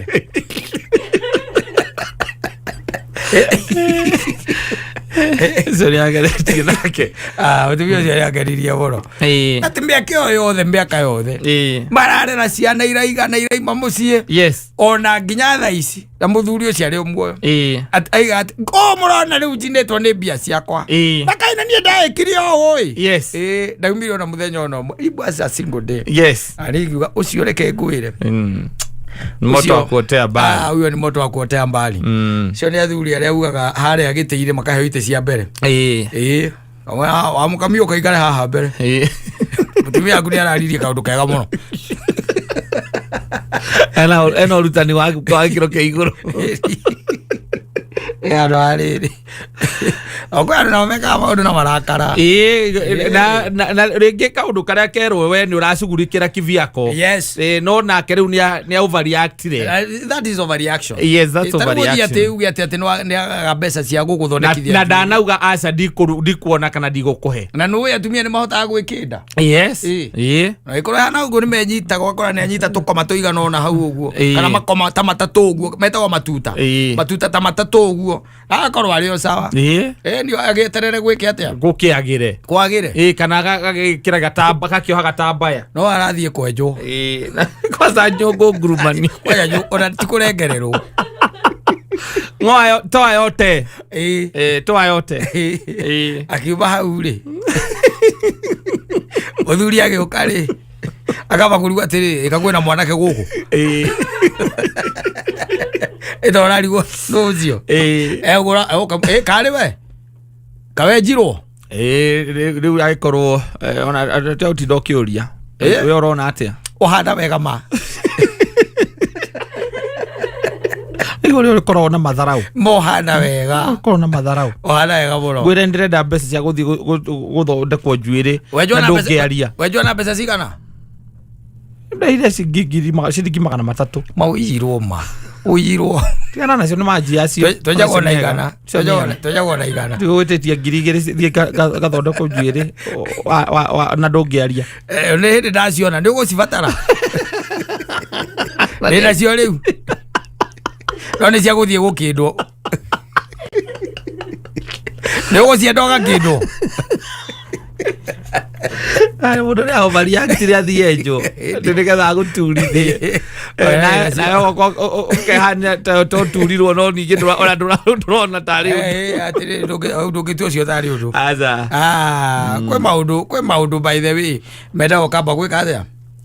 Ũcio nĩ ageretie nake. Ah, mũtumia ũcio nĩ angenirie mũno. Atĩ mĩaka ĩyo yothe, mĩaka yothe mararera ciana iraigana iraima mũciĩ, ona nginya thaa ici na mũthuri ũcio arĩ o muoyo. Aiga atĩ o mũrona rĩu njinĩtwo nĩ mbia ciakwa, na kaĩ na niĩ ndaĩkire o ũĩ. Ndaumire ona mũthenya ona ũmwe. It was a single day. Arĩ ngiuga ũcio reke ngwĩre. Moto wa kuotea Ah, mbali. huyo ni moto wa kuotea mbali. Cio nĩ athuri arĩa ugaga harĩa gĩtĩ-inĩ makaheo itĩ cia mbere. Ĩĩ, wamũkamia ũkaikare haha mbere. Mũtumia waku nĩ araririe kaũndũ kega mũno. Ena ũrutani wa gĩkĩro kĩa igũrũ. Ĩ, andũ a rĩrĩ okwĩ andũ nao mekaga maũndũ na marakara. Ĩĩ, na rĩngĩ kaũndũ karĩa kerwo we nĩ ũracugurikĩra kivyako. Ĩĩ, no nake rĩu nĩ overreactire. That is overreaction. Yes, that's Ĩ, ta rĩu ũthiĩ overreaction. atĩ uge atĩ nĩ agaga mbeca cia Na, gũgũthondekithia na njuĩrĩ. ndanauga aca ndikuona kana ndigũkũhe. Na nĩ atumia nĩ mahotaga gwĩkĩnda. Na ĩkorwo hana ũguo nĩ menyitaga, ũgakora nĩ anyita tũkoma tũigana ũna hau ũguo, kana makoma ta matatũ ũguo metagwo matuta. Matuta ta matatũ ũguo agakorwo arĩ o sawa. Ĩ nĩ agĩeterere gwĩke atĩa? Gũkĩagĩre. Kwagĩre. Ĩĩ, kana gagĩkĩra gatamba, gakĩoha gatambaya. No arathiĩ kwenjwo. Ĩĩ, kwanza nyũngũ ngurumani. Kwanja ona ti kũrengererwo. Ng'oa toa yote. Ĩĩ. Ĩĩ, toa yote. Ĩĩ. Akiuma hau rĩ, mũthuri agĩũka rĩ, akamba kũrigwo atĩrĩ, ĩka kwĩna mwanake gũkũ? Ĩta ũrarigwo nũ ũcio. Egũra egũka ĩ karĩ we kawenjirwo. Ĩĩ, rĩu agĩkorwo ona ũtinda ũkĩũria. We ũrona atĩa? Ũhana wega ma. Rĩu ũrĩa ũkoragwo na matharau. Mohana wega. Ũkoragwo na matharau. Ũhana wega mũno. Ngwĩre ndĩrenda mbeca cia gũthiĩ gũthondekwo njuĩrĩ Wenjwo na na mbeca- ndũngĩaria. Wenjwo na mbeca cigana? Ndaire ciringi 300. Maũiyirwo ma ũiyirwo. Tigana nacio, nĩ manjia acio. Twenjagwo na 100. Twenjagwo na 100. Gwĩtĩtie 2000 thiĩ gathondekwo njuĩrĩ na ndũngĩaria. Nĩ hĩndĩ ndaciona nĩ ũgũcibatara nĩ nacio rĩu, no nĩ cia gũthiĩ gũkĩndwo, nĩ ũgũcienda ũgakĩndwo. Ai, mũndũ nĩ overreactire athiĩ enjwo atĩ nĩgetha agũturithie. Nawe ũkehania ta ũturirwo, no ningĩ ona ndũrona tarĩ ũndũ. Atĩrĩrĩ, ndũngĩtua ũcio tarĩ ũndũ. Aca. Ah, kwĩ maũndũ by the way mendaga ũkamba gwĩka atĩa?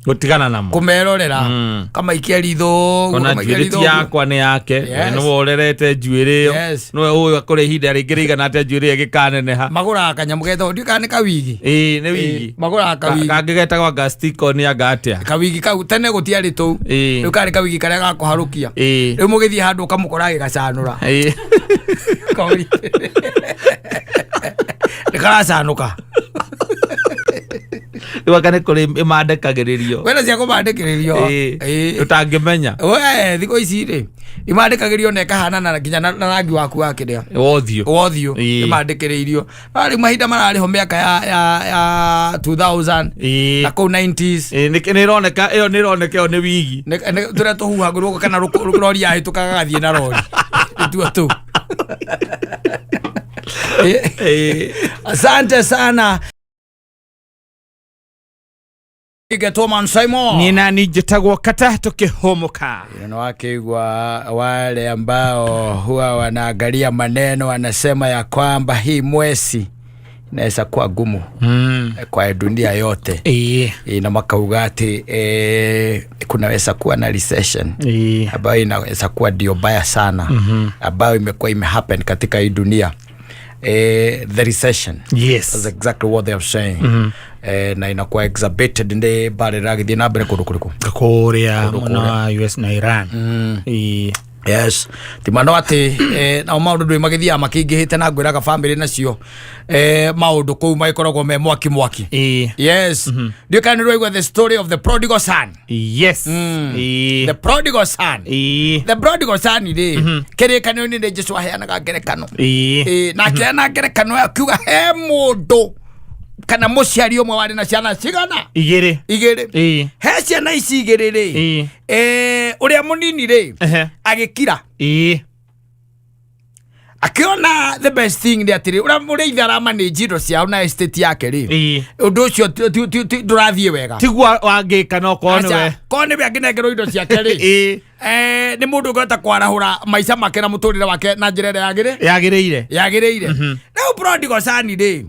Gũtigana namo. Kũmerorera. Kamaikia ritho ũguo, Ona kamaikia njuĩrĩ ritho ti ũguo. yakwa, nĩ yake. Nĩwe ũrerete njuĩrĩ ĩyo. Nĩwe ũĩ kũrĩ ihinda rĩngĩ rĩigana atĩa njuĩrĩ ĩyo ĩgĩkaneneha. Magũraga kanyamũ getagwo, ndiũĩ kana nĩ kawigi. Ĩĩ, nĩ wigi. Magũraga kawigi. Kangĩ getagwo anga stick-on anga atĩa. Kawigi kau tene gũtiarĩ tũu. Rĩu karĩ kawigi karĩa gakũharũkia. Rĩu mũgĩthiĩ handũ ũkamũkora agĩgacanũra. Nĩ karacanũka. Rĩu anga nĩ kũrĩ ĩmandĩkagĩrĩrio. Kwĩna cia kũmandĩkĩrĩrio. Ũtangĩmenya. We thikũ ici rĩ, imandĩkagĩrio na ĩkahanana nginya na rangi waku wa kĩrĩa wothiũ. Wothiũ. Ĩmandĩkĩrĩirio. No rĩu mahinda mararĩ ho mĩaka ya 2000 na kũu 90s. Ĩĩ, nĩ ĩroneka ĩyo, nĩ ĩroneka ĩyo nĩ wigi. Tũrĩa tũhuhagĩrwo kana rori yahĩtũka gagathiĩ na rori, nĩtuo tũu. Asante sana. Getwo Simon. Niĩ nani njĩtagwo Kata, tũkĩhũmũka. Na wakĩigua wale ambao huwa wanaangalia maneno wanasema ya kwamba hii mwezi inaweza kuwa gumu kwa dunia yote. Na makauga ati kunaweza kuwa na recession ambayo inaweza kuwa ndio mbaya sana ambayo imekuwa imehappen katika hii dunia, the recession. That's exactly what they are saying. Na inakuwa exacerbated nĩ mbara ĩragĩthiĩ na mbere kũndũ kũrĩkũ? Kũrĩa mwena wa US na Iran. Yes, timano atĩ nao maũndũ ndũĩ magĩthiaga makĩingĩhĩte na ngwĩraga bamĩrĩ nacio maũndũ kũu magĩkoragwo me mwaki mwaki. Yes, ndiũ kana nĩ ũraigua the story of the prodigal son? Yes. The prodigal son. The prodigal son rĩ, kĩrĩkanĩro-inĩ nĩ Jesu aheanaga ngerekano. Na akĩheana ngerekano ĩyo akiuga he mũndũ kana mũciari ũmwe warĩ na ciana cigana? Igĩrĩ. Igĩrĩ. He ciana ici igĩrĩ rĩ, ũrĩa mũnini rĩ, agĩkira. Akiona the best thing nĩ atĩrĩ, ũrĩa mũrĩithi aramanage indo ciao na estate yake rĩ, ũndũ ũcio ndũrathiĩ wega. Tiguo wangĩka no korwo nĩwe. Aca, korwo nĩwe angĩnengerwo indo ciake rĩ, nĩ mũndũ ũngĩhota kwarahũra maica make na mũtũrĩre wake na njĩra ĩrĩa yagĩrĩ Yagĩrĩire. Yagĩrĩire. Rĩu prodigal son rĩ,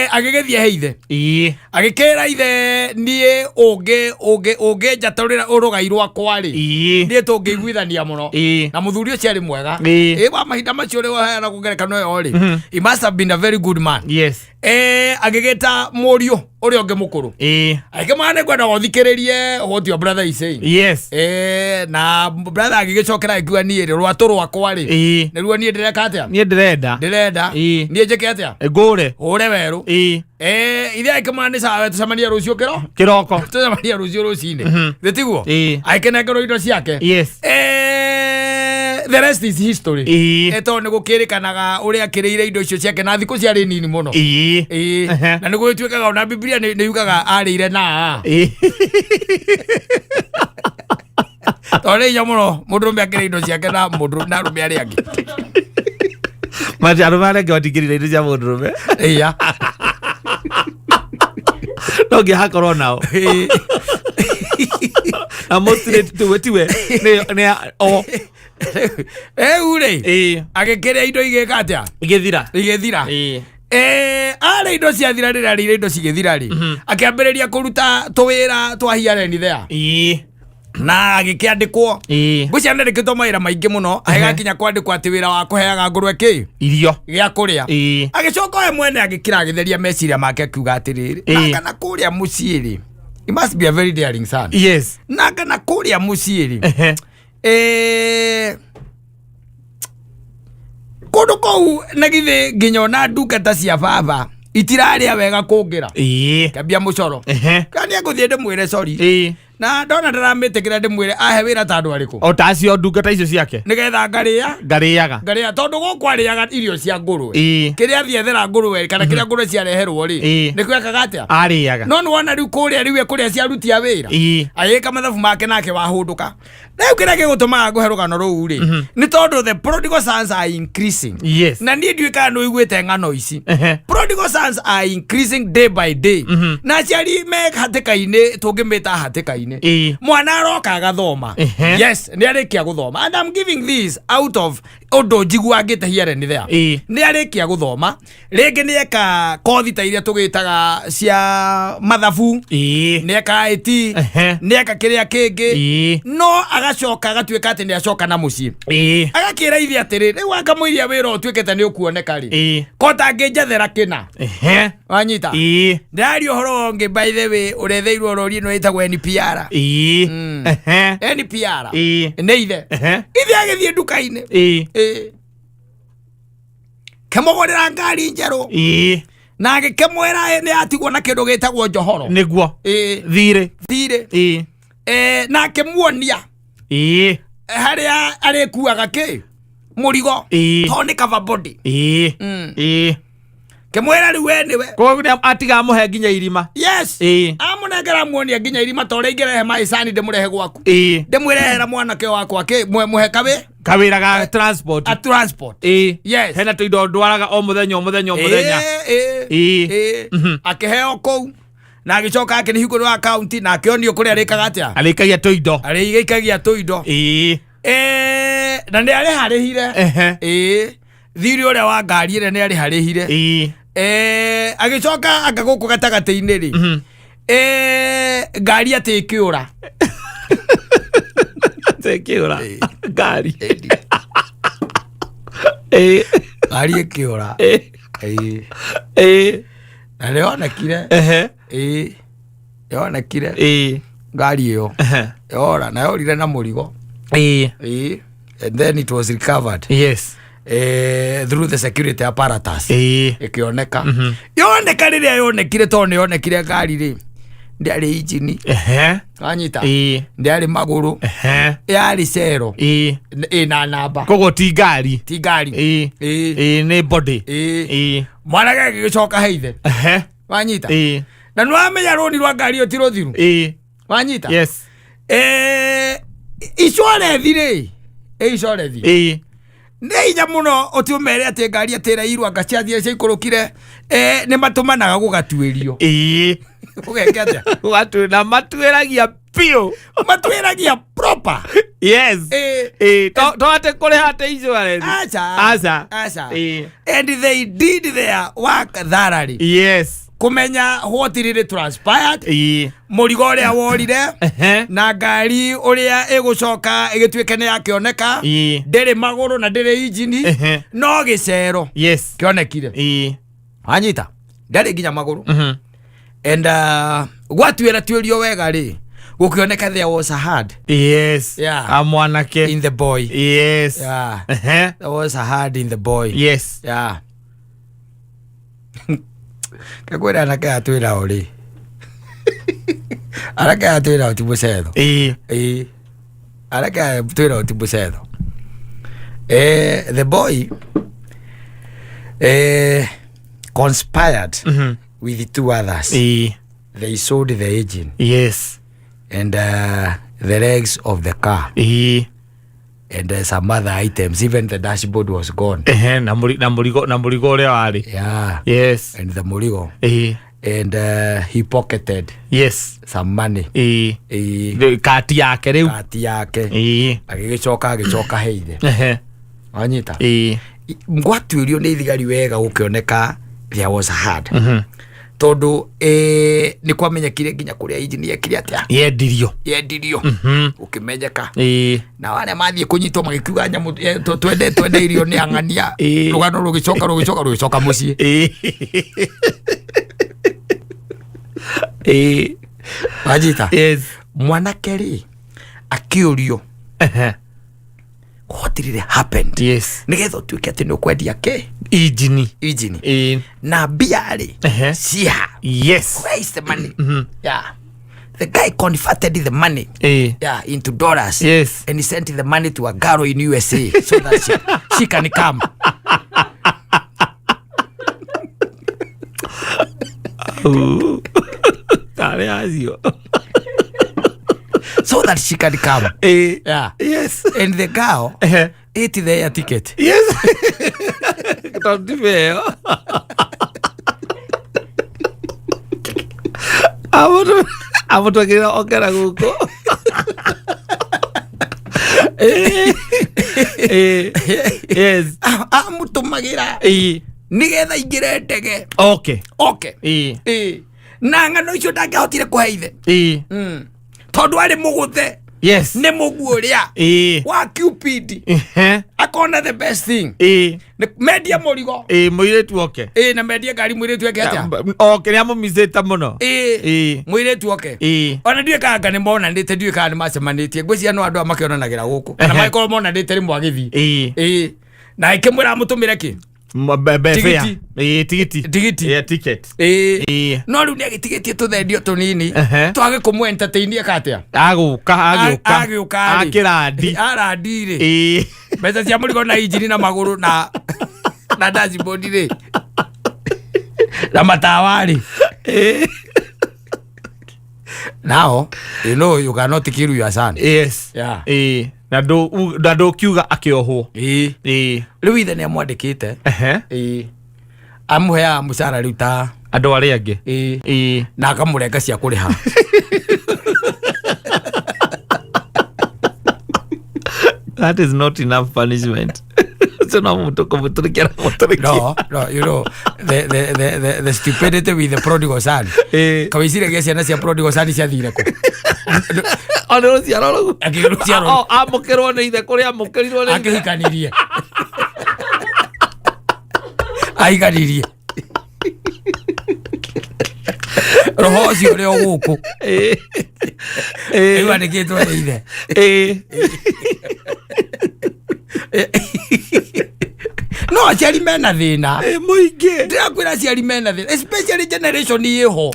agĩgĩthiĩ he ithe, agĩkĩra ithe, niĩ ũngĩ ũngĩ ũngĩnjatũrĩra ũrũgai rwakwa rĩ, niĩ tũngĩiguithania mũno. Na mũthuri ũcio arĩ mwega. Wa mahinda macio ũrĩa ũheanagwo ngerekano ĩyo rĩ, he must have been a very good man. Agĩgĩta mũriũ ũrĩa ũngĩ mũkũrũ, agĩkĩmwĩra, nĩ ngwenda ũthikĩrĩrie what your brother is saying. Na brother agĩgĩcokera akiuga, niĩ rĩ, rwatũ rwakwa rĩ, nĩruo niĩ ndĩreka atĩa? Niĩ ndĩrenda. Ndĩrenda. Niĩ njĩke atĩa? Ngũre. Hũre werũ. Ithe agĩkĩmwĩra, nĩ sawa, tũcemanie rũciũ kĩro Kĩroko. Tũcemanie rũciũ rũcinĩ, thĩ tiguo? Agĩkĩnengerwo indo ciake. The rest is history. Tondũ nĩ gũkĩrĩkanaga ũrĩa akĩrĩire indo icio ciake na thikũ ciarĩ nini mũno. Na nĩ gũgĩtuĩkaga ona Biblia nĩ yugaga arĩire na tondũ nĩ hinya mũno mũndũrũme akĩrĩa indo ciake na mũndũ na arũme arĩa angĩ. Mati arũme arĩa angĩ matingĩrĩra indo cia mũndũrũme. Iya. No nginya hakorwo nao. Na mostly tiwe tiwe nĩ o. Rĩu rĩ, agĩkĩrĩa indo igĩka atĩa? Igĩthira. Igĩthira. Arĩ indo ciathira, rĩrĩa arĩire indo cigĩthira rĩ, akĩambĩrĩria kũruta tũwĩra twa here and there na agĩkĩandĩkwo. Ngwĩciria nĩandĩkĩtwo mawĩra maingĩ mũno, agĩgakinya kwandĩkwo atĩ wĩra wa kũheaga ngũrwe kĩ Irio. Gĩa kũrĩa. Agĩcoka we mwene agĩkira, agĩtheria meciria make, akiuga atĩrĩrĩ, nanga na kũrĩa mũciĩ rĩ, he must be a very daring son, nanga na kũrĩa mũciĩ rĩ, kũndũ kũu na githĩ nginya ona ndungata cia baba itirarĩa wega kũngĩra. Kambia mũcoro. Kana nĩ ngũthiĩ ndĩmwĩre sorry. Na ndona ndaramĩtĩkĩra, ndĩmwĩre ahe wĩra ta andũ arĩkũ? O ta acio ndungata icio ciake. Nĩgetha ngarĩa. Ngarĩaga. Ngarĩa, tondũ gũkũ arĩaga irio cia ngũrwe. Kĩrĩa athiĩ ethera ngũrwe kana kĩrĩa ngũrwe ciareherwo rĩ, nĩkĩo ekaga atĩa? Arĩaga. No nĩ wona rĩu kũrĩa rĩu ekũrĩa ciaruti a wĩra. Agĩka mathabu make nake wahũndũka. Rĩu kĩrĩa gĩgũtũmaga ngũhe rũgano rũu rĩ, nĩ tondũ the prodigal sons are increasing. Na niĩ ndiũĩ kana nĩ ũiguĩte ng'ano ici. Prodigal sons are increasing day by day, na aciari me hatĩka-inĩ, tũngĩmĩta hatĩka-inĩ. Mwana aroka agathoma. Yes, nĩ arĩkia gũthoma, and I'm giving this out of ũndũ njiguangĩte here and there. Nĩ arĩkia gũthoma, rĩngĩ nĩ eka kothi ta iria tũgĩtaga cia mathabu, nĩ eka IT, nĩ eka kĩrĩa kĩngĩ, no agacoka agatuĩka atĩ nĩ acoka na mũciĩ, agakĩra ithe atĩrĩ, rĩu akamũiria wĩra ũtuĩkĩte nĩ ũkuoneka rĩ, ko tangĩnjethera kĩna. Wanyita? Ndĩraria ũhoro ũngĩ, by the way, ũretheirwo rori ĩno ĩtagwo NPR. NPR. Nĩ ithe. Ithe agĩthiĩ nduka-inĩ, kĩmũgũrĩra ngari njerũ, na agĩkĩmwĩra nĩ atigwo na kĩndũ gĩtagwo njohoro. Nĩguo. Thirĩ. Thirĩ. Na akĩmuonia harĩa arĩkuaga kĩ mũrigo, tondũ nĩ cover body. Kĩmwĩra rĩu we nĩwe. Koguo nĩ atiga amũhe nginya irima. Yes. Amũnengera, muonia nginya irima, ta ũrĩa ingĩrehe maicani ndĩmũrehe gwaku, ndĩmwĩrehera mwanake wakwa kĩ mũhe kawĩ Kawĩra ga transport. A transport. Yes. Hena tũindo ndwaraga o mũthenya o mũthenya o mũthenya. Akĩheo kũu na agĩcoka akĩhingũrĩrwo akaunti na akĩonio kũrĩa arĩkaga atĩa. Arĩkagia tũindo. Arĩikagia tũindo. Na nĩ arĩharĩhire. Thirĩ ũrĩa wa ngari ĩrĩa nĩ arĩharĩhire. Agĩcoka anga gũkũ gatagatĩ-inĩ rĩ, ngari atĩ ĩkĩũra. Tekĩũra ngari. Ngari ĩkĩũra. Na nĩ yonekire. Yonekire ngari ĩyo yora na yorire na mũrigo. And then it was recovered through the security apparatus. Ĩkĩoneka yoneka. Rĩrĩa yonekire, tondũ nĩ yonekire ngari rĩ, ndĩarĩ injini. Wanyita? Ndĩarĩ magũrũ. Yarĩ cero ĩna namba. Koguo ti ngari. Ti ngari. Nĩ body. Mwanake agĩgĩcoka he ithe. Wanyita? Na nĩ wamenya rũni rwa ngari ĩyo ti rũthiru. Wanyita? Yes. Insurance rĩ, insurance. Nĩ hinya mũno ũti ũmere atĩ ngari atĩ ĩrairwo anga ciathire ciaikũrũkire, nĩ matũmanaga gũgatuĩrio. Ũgeke atĩa? Gũgatuĩ na matuĩragia biũ. Matuĩragia proper. Yes. To atĩ kũrĩha atĩ insurance. Aca. Aca. Aca. And they did their work thoroughly. Yes. Kumenya what really transpired. Mũrigo ũrĩa worire. Na ngari ũrĩa ĩgũcoka ĩgĩtuĩke nĩ yakĩoneka. Ndĩrĩ magũrũ na ndĩrĩ injini. No gĩcero. Yes. Kĩonekire. Wanyita? Ndarĩ nginya magũrũ. And gwatuĩra tuĩrio wega rĩ, gũkĩoneka there was a hand. Yes. Yeah. A mwanake. In the boy. Yes. Yeah. There was a hand in the boy. Yes. Yeah. Kakwĩra anake aya twĩnao rĩ, anake aya twĩnao ti mũcetho. Ĩĩ. Anake aya twĩnao ti mũcetho. The boy conspired with two others. They sold the engine. Yes. And the legs of the car. And some other items, even the dashboard was gone. Na mũrigo, na mũrigo ũrĩa warĩ. Yeah. Yes. And the mũrigo. And he pocketed. Yes. Some money. Kati yake rĩu. Kati yake. Agĩgĩcoka, agĩcoka he ithe. Wanyita? Ngwatuĩrio nĩ thigari wega gũkĩoneka there was a hand. Tondũ nĩ kwamenyekire nginya kũrĩa injini yekire atĩa? Yendirio. Yendirio. Gũkĩmenyeka. Na arĩa mathiĩ kũnyitwo magĩkiuga nyamũ, twende irio nĩ ang'ania. Rũgano rũgĩcoka, rũgĩcoka, rũgĩcoka mũciĩ. Wanyita? Yes. Mwanake rĩ, akĩũrio. What really happened? Yes. Nĩgetha ũtuĩke atĩ nĩ ũkwendia kĩ? Injini. Injini. Na mbia rĩ, ciha. Yes. Where is the money? Yeah. The guy converted the money. Yeah, into dollars. Yes. And he sent the money to a girl in USA so that she can come. Ooh. Tarĩ acio. So that she can come. Yeah. Yes. And the girl ate the air ticket. Yes. Tondũ ti feo. Amũtwagĩrĩra okera gũkũ. Yes. Amũtũmagĩra. Nĩgetha ingĩre ndege. Okay. Okay. Na ng'ano icio ndangĩahotire kũhe ithe. Tondũ arĩ mũgũthe. Yes. Nĩ mũguo ũrĩa. Wa Cupid. Akona the best thing. Nĩ mendia mũrigo. Mũirĩtu oke. Na mendia ngari mũirĩtu eke atĩa? Oke, nĩ amũmicĩte mũno. Mũirĩtu oke. Ona ndiũĩ kana anga nĩ monanĩte, ndiũĩ kana nĩ macemanĩtie. Ngwĩciria no andũ aya makĩonanagĩra gũkũ. Kana magĩkorwo monanĩte rĩmwe agĩthiĩ. Na ĩkĩmwĩra amũtũmĩre kĩ? Tigiti. Tigiti. Tigiti. Tigiti. Yeah, ticket. No rĩu nĩ agĩtigĩtie tũthendio tũnini. Twage kũmũ entertain eka atĩa? Agũka, agĩũka. Agĩũka rĩ. Akĩrandi. Arandi rĩ. Mbeca cia mũrigo na injini na magũrũ na dashboard rĩ. Na matawa rĩ. Now, you know you cannot kill your son. Yes. Yeah. Na ndũkiuga akĩohwo. Rĩu ithe nĩ amwandĩkĩte. Amũheaga mũcara rĩu ta andũ arĩa angĩ. Na akamũrenga cia kũrĩha. That is not enough punishment. So no mũtũkũ, mũtũrĩkia na mũtũrĩkia. No, no, you know, the stupidity with the prodigal son. Kawĩciragia ciana cia prodigal son ciathire kũ? O nĩ rũciaro rũu. Akĩrĩ rũciaro rũu. O, amũkĩrwo nĩ ithe kũrĩa amũkĩrirwo nĩ ithe. Akĩhikanirie. Ahikanirie. Roho ũcio ũrĩ o gũkũ. Rĩu andĩkĩtwo nĩ ithe. No aciari mena thĩna. Mũingĩ. Ndĩrakwĩra aciari mena thĩna, especially generation ĩho.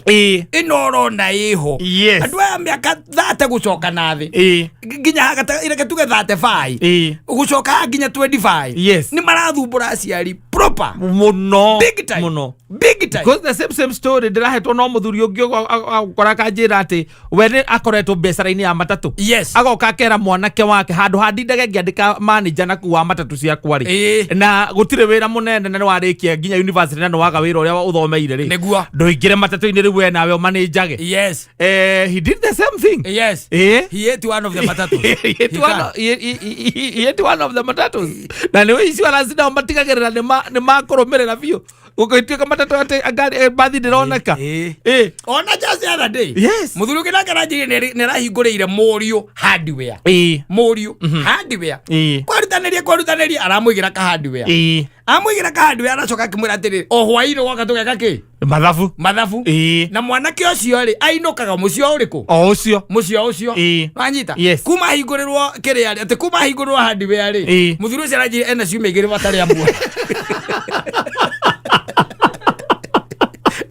Ĩno ũrona ĩho. Yes. Andũ aya mĩaka 30 gũcoka na thĩ. Nginya reke tuge 35. Gũcoka haha nginya 25. Yes. Nĩ marathumbũra aciari. Proper. Mũno. Big time. Mũno. Big time. Because the same story ndĩrahetwo no mũthuri ũngĩ agũkora akanjĩra atĩ we nĩ akoretwo biacara-inĩ ya matatũ. Yes. Agoka akera mwanake wake handũ handindage ngĩandĩka manager na kuu wa matatũ ciakwa rĩ, Ĩĩ. na gũtirĩ wĩra mũnene na nĩ warĩkia nginya university na nĩ waga wĩra ũrĩa ũthomeire rĩ, Nĩguo. ndũingĩre matatũ-inĩ rĩu we nawe ũmanĩnjage. Yes. He did the same thing. Yes. Eh? He ate one of the matatus. He ate He one can. he ate one of the matatus. Na nĩ insurance nao matigagĩrĩra nĩ makũrũmĩrĩra biũ gũgĩtuĩka matatũ atĩ ngari bathi ndĩroneka. Ĩĩ. Ĩĩ. Ona just the other day, Yes. muthuri ũngĩ nake aranjĩrire nĩ arahingũrĩire mũriũ hardware. Ĩĩ. Mũriũ hardware. Ĩĩ. Kwaruthanĩria aramũigĩra ka hardware. Ĩĩ. Amũigĩra ka hardware, aracoka akĩmwĩra atĩrĩrĩ, o hwainĩ woka tũgeka kĩ? Mathabu. Mathabu. Ĩĩ. Na mwanake ũcio rĩ, ainũkaga mũciĩ ũrĩkũ? O ũcio. Mũciĩ ũcio. Ĩĩ. Wanyita? Yes. Kuma hingũrĩrwo kĩrĩa rĩ, atĩ kuma hingũrĩrwo hardware rĩ, Ĩĩ. mũthuri ũcio aranjĩrire ena ciumia igĩrĩ batarĩ amuona,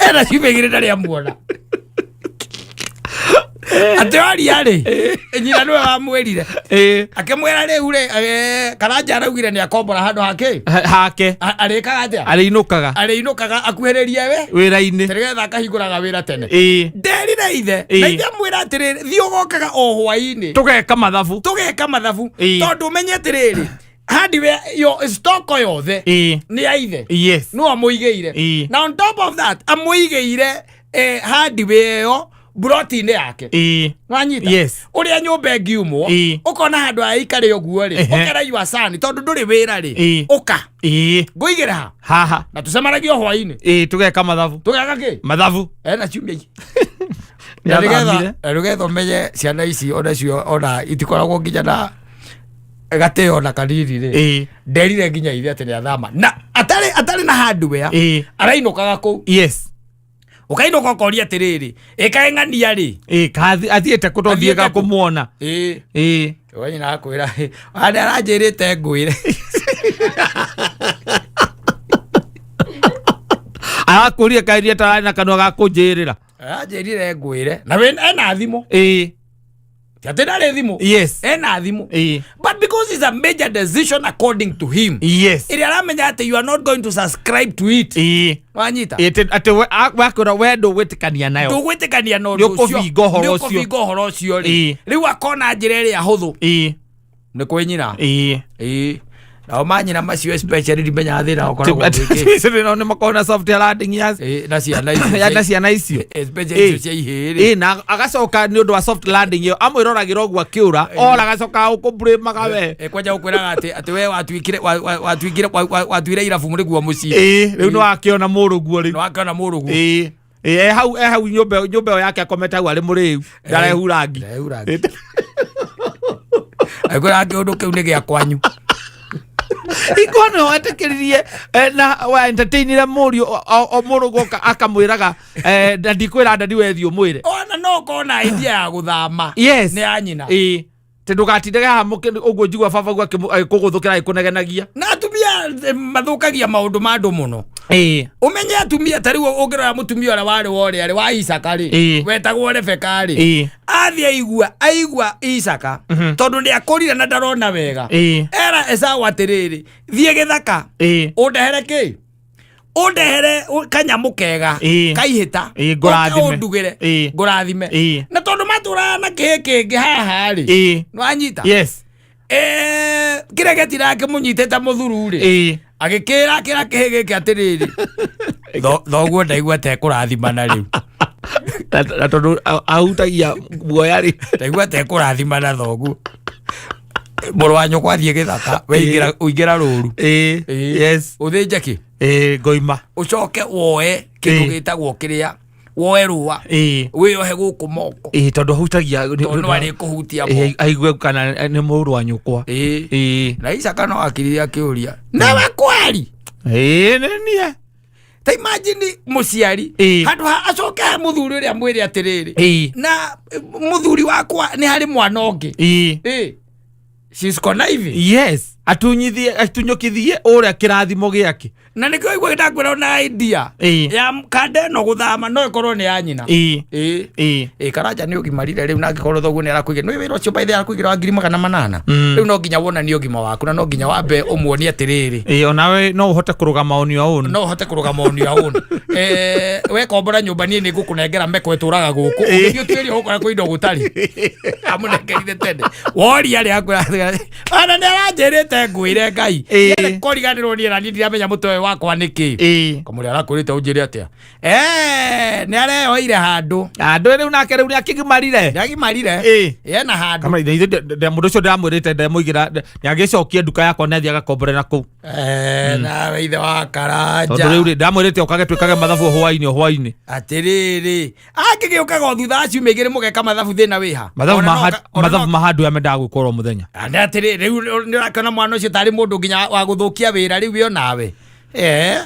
ena ciumia igĩrĩ ndarĩ amuona. Atĩ oria rĩ, nyina nĩwe wamwĩrire. Ĩĩ. Akĩmwĩra rĩu rĩ, Karanja araugire nĩ akombora handũ hake. Hake. Arĩkaga atĩa? Arĩinũkaga. Arĩinũkaga akuhĩrĩrie we wĩra-inĩ. nĩgetha akahingũraga wĩra tene. Ĩĩ. Nderire ithe, Ĩĩ. na ithe amwĩra atĩrĩrĩ, thiĩ ũgokaga o hwainĩ, tũgeka mathabu. Tũgeka mathabu. Ĩĩ. Tondũ ũmenye atĩrĩrĩ, hardware yo stoko yothe Ĩĩ. nĩ ya ithe. Yes. No amũigĩire. Ĩĩ. Na on top of that, amũigĩire hardware ĩyo buroti-inĩ yake. Ĩĩ. Wanyita? Yes. Ũrĩa nyũmba ĩngiumwo, Ĩĩ. ũkona handũ aikare ũguo rĩ, ũkera your son, tondũ ndũrĩ wĩra rĩ, Ĩĩ. ũka Ĩĩ. ngũigĩre ha haha na tũcemanagie o hwainĩ. Ĩĩ, tũgeka mathabu. Tũgeka kĩ? Mathabu. Ena ciumia igĩ. Nĩathamire. Na nĩgetha ũmenye ciana ici onacio ona itikoragwo nginya na gatĩo ona kanini rĩ, Ĩĩ. nderire nginya ithe atĩ nĩathama na atarĩ na hardware. Ĩĩ. Arainũkaga kũu. Yes. Ũkainũka ũkoria atĩrĩrĩ, ĩkaĩ ng'ania rĩ? Ĩĩ, athiĩte kũ tondũ Athiĩte thiĩga kũ? kũmuona. Ĩĩ. Ĩĩ. We nyina akwĩra arĩa aranjĩrĩte ngwĩre. Arakũria kairia tararĩ na kanua ga kũnjĩrĩra. Aranjĩrire ngwĩre na we ena thimũ. Ĩĩ. Ti atĩ ndarĩ thimũ. Yes. Ena thimũ. Ĩĩ. But because it's a major decision according to him, Yes. ĩrĩa aramenya atĩ you are not going to subscribe to it. Ĩĩ. Wanyita? Atĩ wakwĩra we ndũgwĩtĩkania nayo. Ndũgwĩtĩkania na ũndũ ũcio. Nĩũkũbinga ũhoro ũcio. Nĩũkũbinga ũhoro ũcio rĩ, Ĩĩ. rĩu akona njĩra ĩrĩa hũthũ Ĩĩ. nĩ kwĩ nyina. Ĩĩ. Ĩĩ, nao manyina macio especially ndimenyaga thĩna ũkoragwo gwĩkĩ. Nao nĩ makoragwo na soft landing ya Ĩĩ, na ciana icio ya na ciana icio. Especially icio Ĩĩ. cia ihĩĩ rĩ. Ĩĩ, na agacoka nĩ ũndũ wa soft landing ĩyo amwĩroragĩra ũguo akĩũra ora agacoka ũkũmbrĩmaga we. Ĩ, kwanja gũkwĩraga atĩ we watuĩkire watuĩkire watuire irabu nĩguo mũciĩ. Ĩĩ, rĩu nĩ wakĩona mũrũguo rĩu. Nĩ wakĩona mũrũguo. Ĩĩ. Ĩĩ, e hau nyũmba ĩyo yake akomete hau arĩ mũrĩu, ndarehura ngi. Ndarehura ngi. Akwĩraga kĩũndũ kĩu nĩ gĩa kwanyu. Iko nĩ wetĩkĩririe na wa entertainire mũriũ o mũrũguo akamwĩraga na ndikwĩra ndadi we thiĩ ũmwĩre. Ona no ũkorwo na idea ya gũthama, Yes. nĩ ya nyina. Ĩĩ, tĩ ndũgatindage haha ũguo njigua baba guo agĩkũgũthũkĩra agĩkũnegenagia. Na atumia mathũkagia maũndũ ma andũ mũno. Ĩĩ. Ũmenye atumia ta rĩu ũngĩrora mũtumia ũrĩa warĩ wa ũrĩa rĩ wa Isaka rĩ, Ĩĩ. wetagwo Rebeka rĩ, Ĩĩ. athiĩ aigua Isaka tondũ nĩ akũrire na ndarona wega, Ĩĩ. era Esau atĩrĩrĩ, thiĩ gĩthaka, Ĩĩ. ũndehere kĩ, ũndehere kanyamũ kega, Ĩĩ. kaihĩta. Ĩĩ, ngũrathime. Ũke ũndugĩre. Ĩĩ. Ngũrathime. Ĩĩ. Na tondũ matũraga na kĩhĩ kĩngĩ haha rĩ, Ĩĩ. nĩwanyita? Yes. Kĩrĩa gĩetiraga kĩmũnyitĩte mũthuru rĩ, Ĩĩ. agĩkĩra kĩra kĩhĩ gĩkĩ atĩrĩrĩ, thoguo ndaigua tekũrathimana rĩu. Na tondũ ahutagia guoya rĩ. Ndaigua tekũrathimana thoguo, mũrũ wa nyũkwa athiĩ gĩthaka, we ingĩra ũingĩra rũru. Ĩĩ. Ĩĩ. Yes. Ũthĩnje kĩ? Ĩĩ, ngoima. Ũcoke woe kĩndũ Ĩĩ. gĩtagwo kĩrĩa, woe rũa, Ĩĩ. wĩyohe gũkũ moko. Ĩĩ, tondũ ahutagia Tondũ no arĩkũhutia Ĩĩ, moko. aigue kana nĩ mũrũ wa nyũkwa. Ĩĩ. Ĩĩ. Na Isaka no akirire akĩũria, nawe kweri? Ĩĩ, nĩ niĩ. Ta imagine mũciari, Ĩĩ. handũ ha acoke he mũthuri ũrĩa mwĩre atĩrĩrĩ, Ĩĩ. na mũthuri wakwa nĩ harĩ mwana ũngĩ. Ĩĩ. Ĩĩ. She's conniving. Yes, atunyithie atunyũkithie ũrĩa kĩrathimo gĩake. Na nĩkĩo igua ndakwĩra ona idea ya kanda ĩno gũthama no ĩkorwo nĩ ya nyina. Ĩĩ. Ĩ Karanja nĩ ũgimarire rĩu, na angĩkorwo thoguo nĩ arakũigĩra nĩ wĩra ũcio baithe arakũigĩra wa 800,000. Rĩu no nginya wonanie ũgima waku, na no nginya wambe ũmuonie atĩrĩrĩ, Ĩĩ, onawe no ũhote kũrũgama on your own. No ũhote kũrũgama on your own. Wekombora nyũmba, niĩ nĩ ngũkũnengera meko ĩtũraga gũkũ, ũgĩthiĩ ũtuĩrie ũgũkora kwĩ indo gũtarĩ amũnengerire tene. Woria rĩ, akwĩra ana nĩ aranjĩrĩte ngwĩre Ngai. Kũriganĩrwo niĩ na niĩ ndiramenya mũtwe ũyũ wakwa nĩ kĩ. Kamũrĩa arakwĩrĩte ũnjĩre atĩa? Nĩ areyoire handũ. Andũ rĩu nake rĩu nĩ akĩgimarire. Nĩ agimarire. Ena handũ. Kama mũndũ ũcio ndĩramwĩrĩte ndemũigĩra, nĩ agĩcokia nduka yakwa, nĩ athiĩ agakombore na kũu. Nawe ithe wa Karanja. Tondũ rĩu rĩ, ndamwĩrĩte okage twĩkage mathabu o hwainĩ o hwainĩ. Atĩrĩrĩ, angĩgĩũkaga o thutha wa ciumia igĩrĩ mũgeka mathabu, thĩna wĩha? Mathabu Ona ma no ona mathabu ma handũ ya mendaga gwĩkwo oro mũthenya. Nĩ atĩrĩ, rĩu nĩ ũrakĩona mwana ũcio tarĩ mũndũ nginya wa gũthũkia wĩra rĩu, we onawe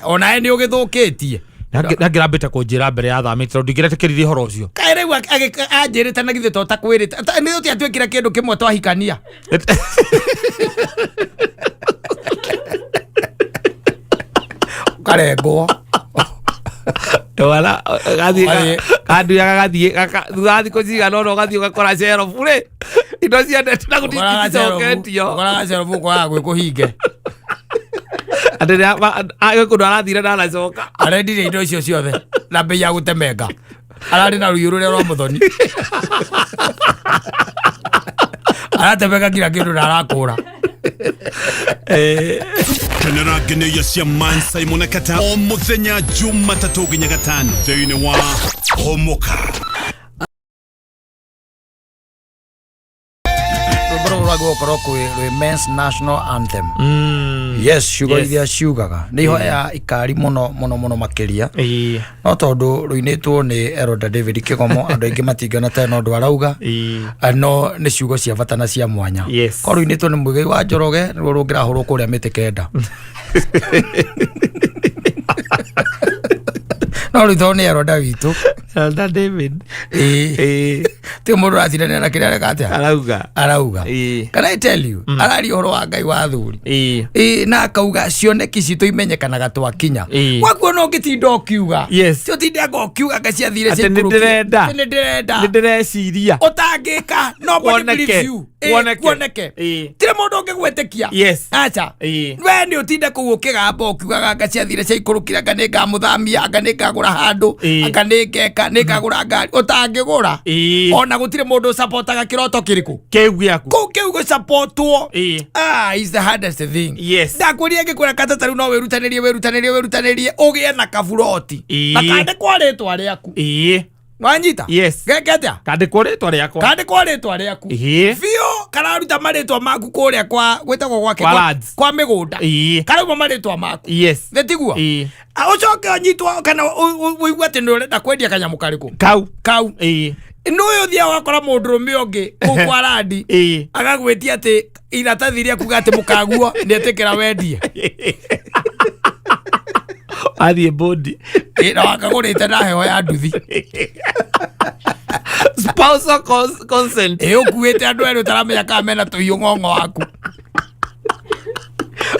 onawe nĩ ũgĩthũkĩtie. Nangĩrambĩte kũnjĩra mbere ya thamĩte, tondũ ndingĩretĩkĩririe ũhoro ũcio. Kaĩ rĩu anjĩrĩte na githĩ to takwĩrĩte nĩ tũtiatuĩkire kĩndũ kĩmwe twahikania? Ũkarengwo. Wala gathiĩ Ũgathiĩ- kandu ya gagathiĩ thutha wa thikũ cigana ũna ũgathiĩ ũgakora cerobu rĩ, indo ciendete na gũticoketio. Ũkoraga cerobu, ũkoraga gwĩ kũhinge. Atĩ gwĩ kũndũ arathire na aracoka. Arendirie indo icio ciothe na mbei ya gũtemenga, ararĩ na rũhiũ rũrĩa rwa mũthoni, aratemenga kila kĩndũ na arakũra. Kenera ngeneia cia Man Simon Kata o muthenya Jumatatũ nginya Gatano thĩinĩ wa Homoka. Rwĩmbo rũrũ rwagĩrĩirwo gũkorwo kwĩ rwĩ men's national anthem. Yes, ciugo iria ciugaga nĩ ihoya ikari mũno mũno mũno makĩria, no tondũ rũinĩtwo nĩ Elder David Kĩgomo, andũ aingĩ matingĩona ta no ũndũ arauga. No nĩ ciugo cia bata na cia mwanya. Korwo rũinĩtwo nĩ Mũigai wa Njoroge, nĩruo rũngĩrahũrwo kũrĩa mĩtĩ kenda, no rĩu tondũ nĩ Elder witũ. Elder David. Ĩĩ. Ti mũndũ ũratindanĩra na kĩrĩa areka atĩa. Arauga. Arauga. Can I tell you, araria ũhoro wa Ngai wa athuri. Ĩĩ, na akauga cioneki citũ imenyekanaga twakinya. Wakuo no ũngĩtinda ũkiuga, ti ũtinde anga ũkiuga anga ciathire Atĩ nĩ ciaikũrũkire. ndĩrenda. Atĩ nĩ ndĩrenda. Nĩ ndĩreciria. Ũtangĩka, nobody Kuoneke. believes you. Ĩĩ, Kuoneke. kuoneke. Tirĩ mũndũ ũngĩgwĩtĩkia. Aca. We nĩ ũtinde kũu ũkĩgamba ũkiugaga anga ciathire ciaikũrũkire, anga nĩ ngamũthamia, anga nĩ ngagũra handũ, anga nĩ ngeka, nĩ ngagũra ngari ũtangĩgũra. Ona gũtirĩ mũndũ ũcapotaga kĩroto kĩrĩkũ. Kĩu gĩaku. Kũu kĩu gũcapotwo, is the hardest thing. Ndakwĩrire ngĩkwĩra katata, rĩu no wĩrutanĩrie, wĩrutanĩrie, wĩrutanĩrie ũgĩe na kaburoti na kandĩkwo rĩtwa rĩaku. Wanyita? Yes. Geke atĩa? Kandĩkwo rĩtwa rĩakwa. Kandĩkwo rĩtwa rĩaku biũ, kararuta marĩtwa maku kũrĩa kwa gwĩtagwo gwake Kwa lands. Kwa mĩgũnda. Karauma marĩtwa maku. Nĩ tiguo? Ũcoke ũnyitwo kana ũigue atĩ nĩ ũrenda kwendia kanyamũ karĩkũ? Kau. Kau. Nĩ ũyũ ũthiaga ũgakora mũndũrũme ũngĩ kũu kwa randi, agagwĩtia atĩ iratathi rĩa kuga atĩ mũkaguo nĩ etĩkĩra wendie. Athiĩ bodi. Ĩ, na wakagũrĩte na heho ya nduthi. Spousal consent. Ĩ, ũkuĩte andũ erĩ ũtaramenya kana mena tũhiũ ng'ong'o waku,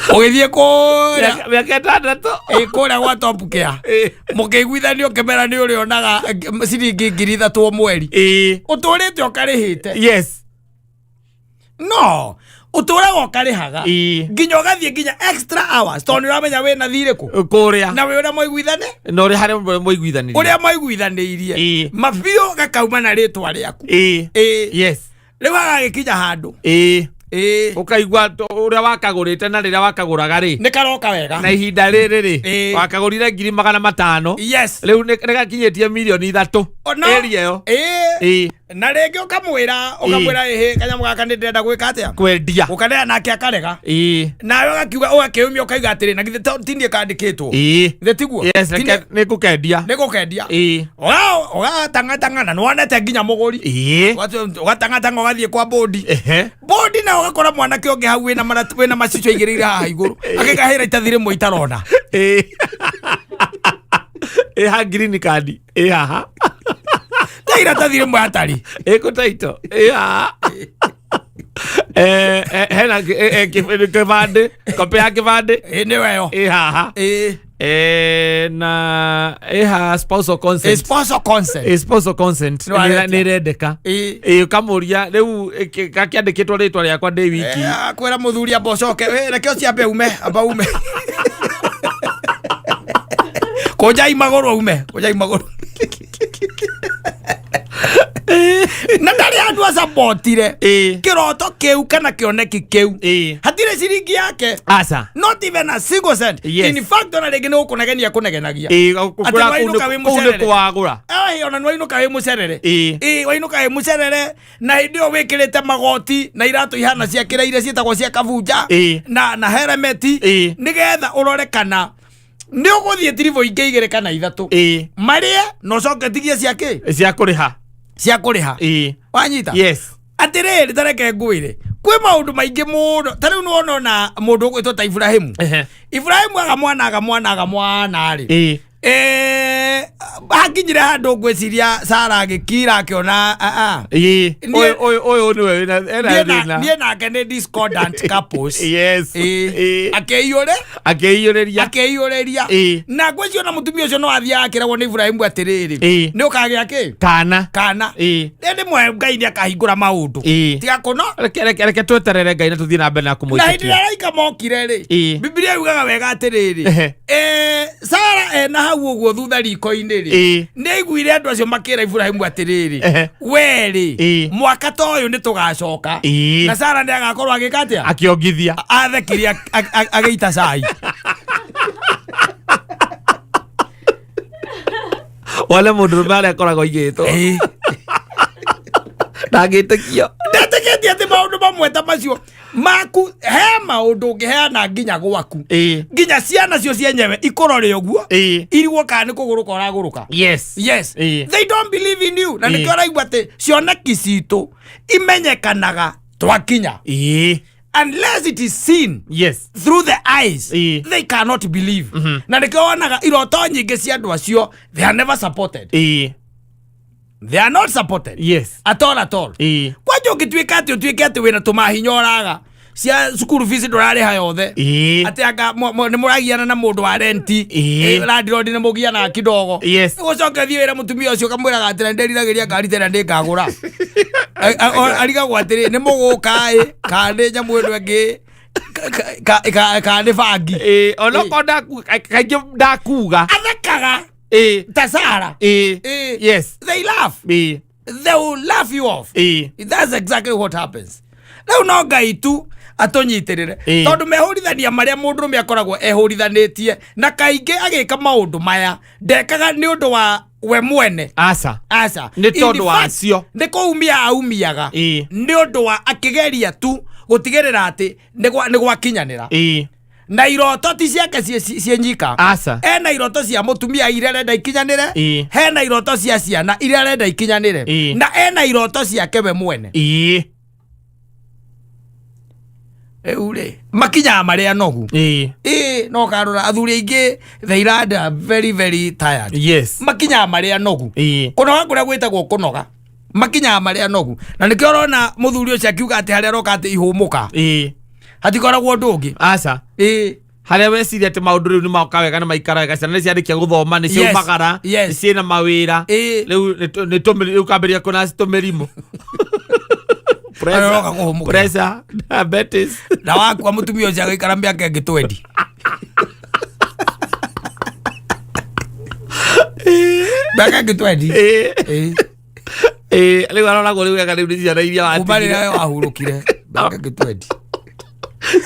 ũgĩthiĩ kũrĩa Mĩaka 6. Ĩ, kũrĩa gwa Top Care, mũkĩiguithanio ũkĩmera nĩ ũrĩonaga ciringi 3,000 o mweri, ũtũrĩte ũkarĩhĩte. No ũtũraga ũkarĩhaga nginya ũgathiĩ nginya extra hours, tondũ nĩ ũramenya wĩna thirĩ kũ Kũrĩa. Na wĩ ũrĩa mwaiguithane. Na ũrĩa harĩa mũiguithanirie. Ũrĩa mwaiguithanĩirie. Mabiũ gakauma na rĩtwa rĩaku. Rĩu agagĩkinya handũ. Ũkaigua ũrĩa wakagũrĩte na rĩrĩa wakagũraga rĩ, nĩ karoka wega. Na ihinda rĩrĩ rĩ, wakagũrire 500,000, rĩu nĩ gakinyĩtie 3 mirioni Ona area ĩyo. Na rĩngĩ ũkamwĩra, ũkamwĩra, ĩhĩ, kanyamũ gaka nĩ ndĩrenda gwĩka atĩa? Kwendia. Ũkaneana nake akarega. Nawe ũgakiuga, ũgakĩumia, ũkaiga atĩrĩ, na githĩ tinie kandĩkĩtwo? Githĩ tiguo? Yes, reke nĩ ngũkendia. Nĩ gũkendia. Ũgatangatanga na nĩwonete nginya mũgũri. Ũgatangatanga ũgathiĩ kwa bodi. Bodi na ũgakora mwanake ũngĩ hau wĩna wĩna macicio aigĩrĩire haha igũrũ, agĩkahĩra itathi rĩmwe itarona. Ĩ ha green card ĩ haha. Ta iratathi rĩmwe hatarĩ. Ĩ kũ title ĩ haha. Hena kĩbandĩ, copy ya kĩbandĩ. Ĩ nĩ weyo. Ĩ haha. Ĩ. Na ĩha spousal consent. Spousal consent. Ĩ, spousal consent. Nĩ waretia. Nĩ ĩrendeka. Ĩ. Ĩ, ũkamũria rĩu gakĩandĩkĩtwo rĩtwa rĩakwa ndĩ wiki. Akwĩra mũthuri amba ũcoke. Reke ũcio ambe ume, amba ume. Kũnjai magũrũ aume, kũnjai magũrũ. Na ndarĩ handũ acapotire kĩroto kĩu kana kĩoneki kĩu. Hatirĩ ciringi yake. Aca. Not even a single cent. Yes. In fact, ona rĩngĩ nĩ gũkũnegenia kũnegenagia. Ĩ, Atĩ kũu wainũka wĩ nĩ mũcerere. kũwagũra. Ai, ona nĩwainũka wĩ mũcerere. Ĩ. Ĩ, wainũka wĩ mũcerere na hĩndĩ ĩyo wĩkĩrĩte magoti na iratũ ihana cia kĩraire ciĩtagwo cia kabunja. Ĩ. Na heremeti. Ĩ. Nĩgetha ũrore kana nĩ ũgũthiĩ tiribũ ingĩ igĩrĩ kana ithatũ. Ĩ. Marĩe na ũcoke tigie cia kĩ? Cia kũrĩha. Cia kũrĩha. Ĩ. Wanyita? Yes. Atĩrĩrĩ, ta reke ngwĩre, kwĩ maũndũ maingĩ mũno. Ta rĩu nĩwona ona mũndũ ũgwĩtwo ta Ibrahimu. Ibrahimu aga mwana aga mwana aga mwana rĩ. Ĩ. Hakinyire handũ ngwĩciria Sara agĩkira akĩona Ĩ. Niĩ- Ũyũ ũyũ nĩwe ena thĩna. Niĩ nake nĩ discordant couples. Yes. Ĩ. Ĩ. Akĩiyũre? Akĩiyũrĩria. Akĩiyũrĩria. Ĩ. Na ngwĩciria ona mũtumia ũcio no athiaga akĩragwo nĩ Ibrahimu atĩrĩrĩ. Ĩ. Nĩ ũkagĩa kĩ? Kana. Kana. Ĩ. Rĩmwe Ngai nĩ akahingũra maũndũ. Ĩ. Tiga kũno. Reke tweterere Ngai na tũthiĩ na mbere na Na hĩndĩ ĩrĩa kũmwĩtĩkia. araika mokire rĩ, Ĩ. Bibilia yugaga wega atĩrĩrĩ, Ehe. Sara ena hau ũguo thutha riko-inĩ rĩ, Ĩ. nĩ aiguire andũ acio makĩra Ibrahimu atĩrĩrĩ, Ehe. we rĩ, Ĩ. mwaka ta ũyũ nĩ tũgacoka. Ĩ. Na Sara nĩ agakorwo agĩka atĩa? Akĩongithia. Athekire agĩita cai. Wale mũndũrũme arĩa akoragwo aigĩtwo. Ĩ. Ndangĩtĩkio. Ndetĩkĩtie atĩ maũndũ mamwe ta macio maku he maũndũ ũngĩheana nginya gwaku. Ĩ. Nginya ciana cio cienyewe ikũrore ũguo. Ĩ. Irigwo kana nĩ kũgũrũka ũragũrũka. Yes. Yes. Ĩ. They don't believe in you. Na Ĩ. nĩkĩo ũraigua atĩ cioneki citũ imenyekanaga twakinya. Ĩ. Unless it is seen Yes. through the eyes, Ĩ. they cannot believe. Na nĩkĩo wonaga iroto nyingĩ cia andũ acio, they are never supported. Ĩ. They are not supported. Yes. At all, at all. Ĩ. Kwanja ũngĩtuĩka atĩ ũtuĩke atĩ wĩna tũmahinya ũraga cia cukuru fees ndũrarĩha yothe. Ĩ. Atĩ anga nĩ mũragiana na mũndũ wa renti. Ĩ. Landlord nĩ mũgianaga kidogo. Yes. Ũcoke ũthiĩ wĩre mũtumia ũcio ũkamwĩraga atĩ nĩndĩriragĩria ngari tena nĩngagũra. Arigagwo atĩrĩ, nĩ mũgũka ĩ, kana nĩ nyamũ ĩno ĩngĩ, kana nĩ bangi. Ĩ, onokorwo kaingĩ ndakuga. Athekaga Ĩ. ta Sara. Ĩ. Ĩ. Yes. They laugh. Ĩ. They will laugh you off. Ĩ. That's exactly what happens. Rĩu no Ngai tu atũnyitĩrĩre. Ĩ. Tondũ mehũrithania marĩa mũndũrũme akoragwo ehũrithanĩtie na kaingĩ agĩka maũndũ maya ndekaga nĩ ũndũ wa we mwene. Aca. Aca. Nĩ tondũ In wa fact, cio. nĩ kũumia aumiaga. Ĩ. Nĩ ũndũ wa akĩgeria tu gũtigĩrĩra atĩ nĩ gwakinyanĩra. Ĩ. Na iroto ti ciake ciĩ nyika. Aca. Ena iroto cia mũtumia iria arenda ikinyanĩre. Ĩ. Hena iroto cia ciana iria arenda ikinyanĩre. Ĩ. Na ena iroto ciake we mwene. Ĩ. Rĩu rĩ, makinyaga marĩa nogu. Ĩ. Ĩ, no karora athuri aingĩ they land are very very tired. Yes. Makinyaga marĩa nogu. Ĩ. Kũnoga kũrĩa gwĩtagwo kũnoga. Makinyaga marĩa nogu. Na nĩkĩo ũrona mũthuri ũcio akiuga atĩ harĩa aroka atĩ ihũmũka. Ĩ. Hatikoragwo ũndũ ũngĩ. Aca. Ĩ. Harĩa weciria atĩ maũndũ rĩu nĩ moka wega nĩ maikara wega, ciana nĩ ciarĩkia gũthoma, nĩ ciaumagara, Yes. nĩ ciĩna mawĩra. Ĩ. Rĩu rĩu kambĩrĩria kũna tũmĩrimũ. Aroka kũhũmũkĩra. Pressure, diabetes. Na wakua mũtumia ũcio agĩikara mĩaka ĩngĩ 20. Mĩaka ĩngĩ 20. Ĩ. Ĩ. Ĩ, rĩu aroragwo rĩu wega rĩu nĩ ciana iria Kuma rĩrĩa watigire. we wahurũkire. Mĩaka ĩngĩ 20.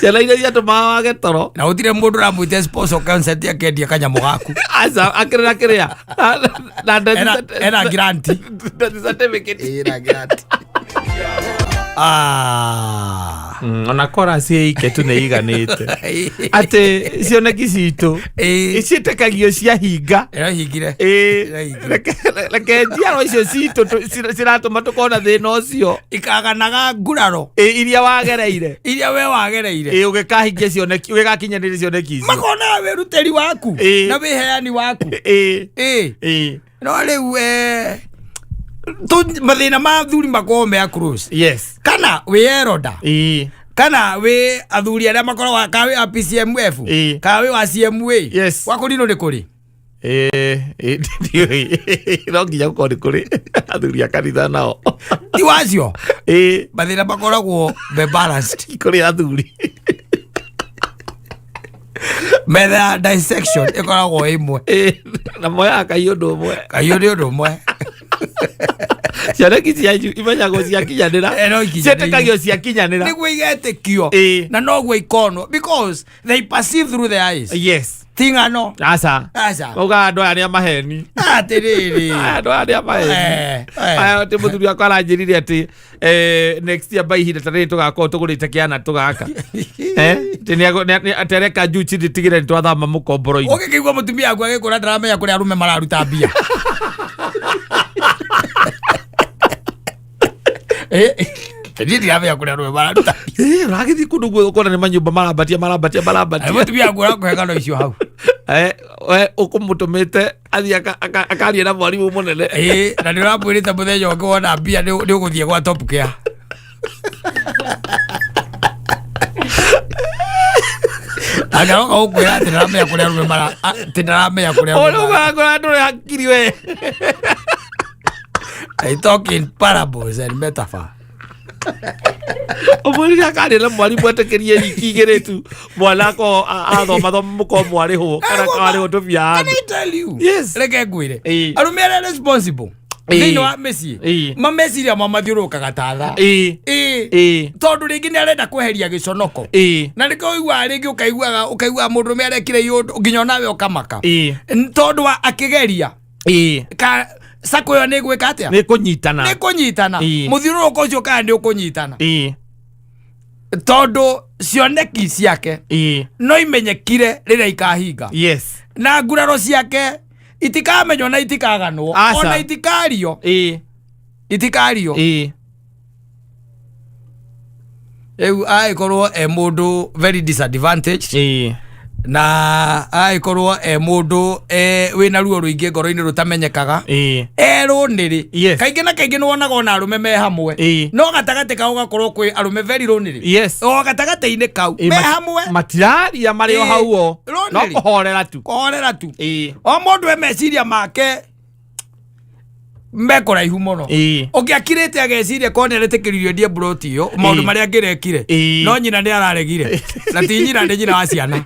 Ciana iria ciatũmaga wage toro. Na gũtirĩ mũndũ ũramwĩte sponsor consent akĩendia kanyamũ gaku. Aca, akĩrĩra kĩrĩa. Na death Ena grant. death certificate. Ena grant. Ah. Ona kora ciĩike tu nĩ iganĩte atĩ cioneki citũ Ĩ. ciĩtĩkagio ciahinga. Ĩrahingire. Ĩ, Ĩrahingire. reke njiarwa icio citũ ciratũma tũkorwo na thĩna ũcio. Ikaganaga nguraro. Ĩ, iria wagereire. Iria we wagereire. Ĩ, ũgĩkahingia cioneki, ũgĩgakinyanĩria cioneki icio. Makonaga wĩrutĩri waku Ĩ. na wĩheani waku. Ĩ. Ĩ. Ĩ. No rĩu Mathĩna ma athuri makoragwo me across. Yes. Kana wĩ eroda, kana wĩ athuri arĩa makoragwo, kana wĩ a PCMF, kana wĩ wa CMA. Yes. Gwa kũrinũ nĩ kũrĩ. Ndiũĩ. No nginya gũkorwo nĩ kũrĩ athuri a kanitha nao. Ti wacio mathĩna makoragwo me balanced. Kũrĩ athuri. Metha ya dissection ĩkoragwo ĩmwe. Na moyaga kai ũndũ ũmwe. Kaiyũ nĩ ũndũ ũmwe. Cioneki cianyu imenyagwo ciakinyanĩra. No ikinyanĩire. Ciĩtĩkagio ciakinyanĩra. Nĩguo igetĩkio. Na noguo ikonwo because they perceive through the eyes. Yes. Ti ng'ano. Aca. Aca. Maugaga andũ aya nĩ a maheni. Atĩrĩrĩ. Aya andũ aya nĩ a maheni. Aya atĩ mũthuri wakwa aranjĩrire atĩ next year by ihinda ta rĩrĩ tũgakorwo tũgũrĩte kĩana tũgaka. Atĩ atĩ areka juu chini tigĩre nĩ twathama mũkomboro-inĩ. Ũngĩkĩigua mũtumia waku agĩkũra ndaramenya kũrĩa arũme mararuta mbia. Niĩ ndiramenya kũrĩa arũme mararuta mbia. Ũragĩthiĩ kũndũ guothe ũkona nĩ manyũmba marambatia marambatia marambatia. Mũtumia waku ũrakũhe ng'ano icio hau. We ũkũmũtũmĩte athiĩ akarie na mwarimũ mũnene. Na nĩ ũramwĩrĩte mũthenya ũngĩ wona mbia nĩ ũgũthiĩ gwa Top Care. Angaroka gũkwĩra atĩ ndaramenya kũrĩa arũme mara, atĩ ndaramenya kũrĩa arũme Ũrĩa mara. ũgakora ndũrĩ hakiri we. I talk in parables and metaphor. Ũmwĩrire akaria na mwarimũ etĩkĩrie wiki igĩrĩ tu mwana akorwo athoma thoma mũkorwo mwarĩhwo kana karĩhwo tũbia Can handũ. I tell you? Yes. Reke ngwĩre. Arũme arĩa responsible thĩinĩ wa mĩciĩ mameciria ma mathiũrũrũkaga ta thaa. Tondũ rĩngĩ nĩ arenda kweheria gĩconoko. Na nĩkĩo ũiguaga rĩngĩ ũkaiguaga mũndũrũme arekire ũndũ nginya onawe ũkamaka. Tondũ wa akĩgeria ka sako ĩyo nĩ ĩgwĩka atĩa? Nĩ kũnyitana. Nĩ kũnyitana. Mũthiũrũrũko ũcio kana nĩ ũkũnyitana. Tondũ cioneki ciake no imenyekire rĩrĩa ikahinga. Yes. Na nguraro ciake itikamenywo na itikaganwo. Aca. Ona itikario. Itikario. Rĩu agĩkorwo e mũndũ very disadvantaged. Na agĩkorwo e mũndũ wĩna ruo rũingĩ ngoro-inĩ rũtamenyekaga. Erwo nĩrĩ. Yes. Kaingĩ na kaingĩ nĩwonaga ona arũme me hamwe. No gatagatĩ kau gakorwo kwĩ arũme very lonely. Yes. O gatagatĩ-inĩ kau me hamwe. Matiraria marĩ o hau o. No Lonely. kũhorera tu. Kũhorera tu. O mũndũ e meciria make me kũraihu mũno. Ũngĩakirĩte ageciria korwo nĩ aretĩkĩririo ndie mburoti ĩyo maũndũ marĩa angĩrekire. No nyina nĩ araregire. Na ti nyina, nĩ nyina wa ciana.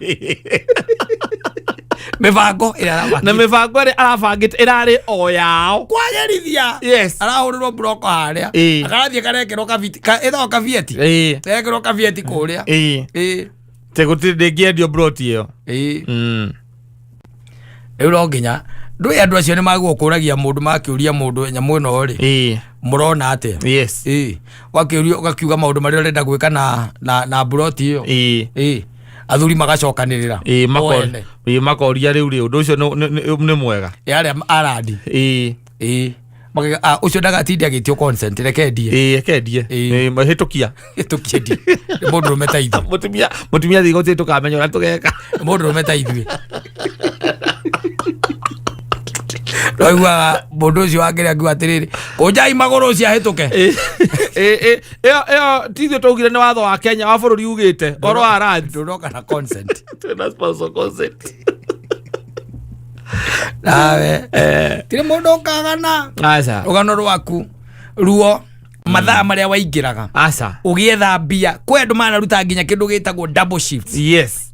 Mĩbango ĩrĩa arabangĩte. Na mĩbango ĩrĩa arabangĩte ĩrarĩ o yao. Kwagĩrithia. Yes. Arahũrĩrwo mburoko harĩa. Akarathiĩ karekĩrwo kabiti, ĩtagwo kabieti. Karekĩrwo kabieti kũrĩa. Te gũtirĩ ndĩngĩendio mburoti ĩyo. Rĩu no nginya ndũĩ andũ acio nĩ magũgũ kũragia mũndũ makĩũria mũndũ nyamũ ĩno rĩ. Mũrona atĩa? Yes. Wakĩũrio ũgakiuga maũndũ marĩa ũrenda gwĩka na mburoti ĩyo. Athuri magacokanĩrĩra. Ene. Makoria rĩu rĩ ũndũ ũcio nĩ mwega. Arĩa arandi. Makauga, ũcio ndagatinde agĩtio consent, reke endie. Reke endie. Hĩtũkia. Hĩtũkia endie. Nĩ mũndũ ũrũme ta ithuĩ. Mũtumia thiĩ gũtirĩ tũkamenya ũrĩa tũgeka. Nĩ mũndũ ũrũme ta ithuĩ. Rĩu mũndũ ũcio wakĩrĩa akiuga atĩrĩrĩ, kũnjai magũrũ ũcio ahĩtũke. Ĩyo ti ithuĩ twaugire nĩ watho wa Kenya wa bũrũri ugĩte ũhoro wa lands. Ndũroka na consent. Twĩna spousal consent. Nawe. Tirĩ mũndũ ũkagana. Aca. Rũgano rwaku ruo mathaa marĩa waingĩraga. Aca. Ũgĩetha mbia. Kwĩ andũ manaruta nginya kĩndũ gĩtagwo double shifts. Yes.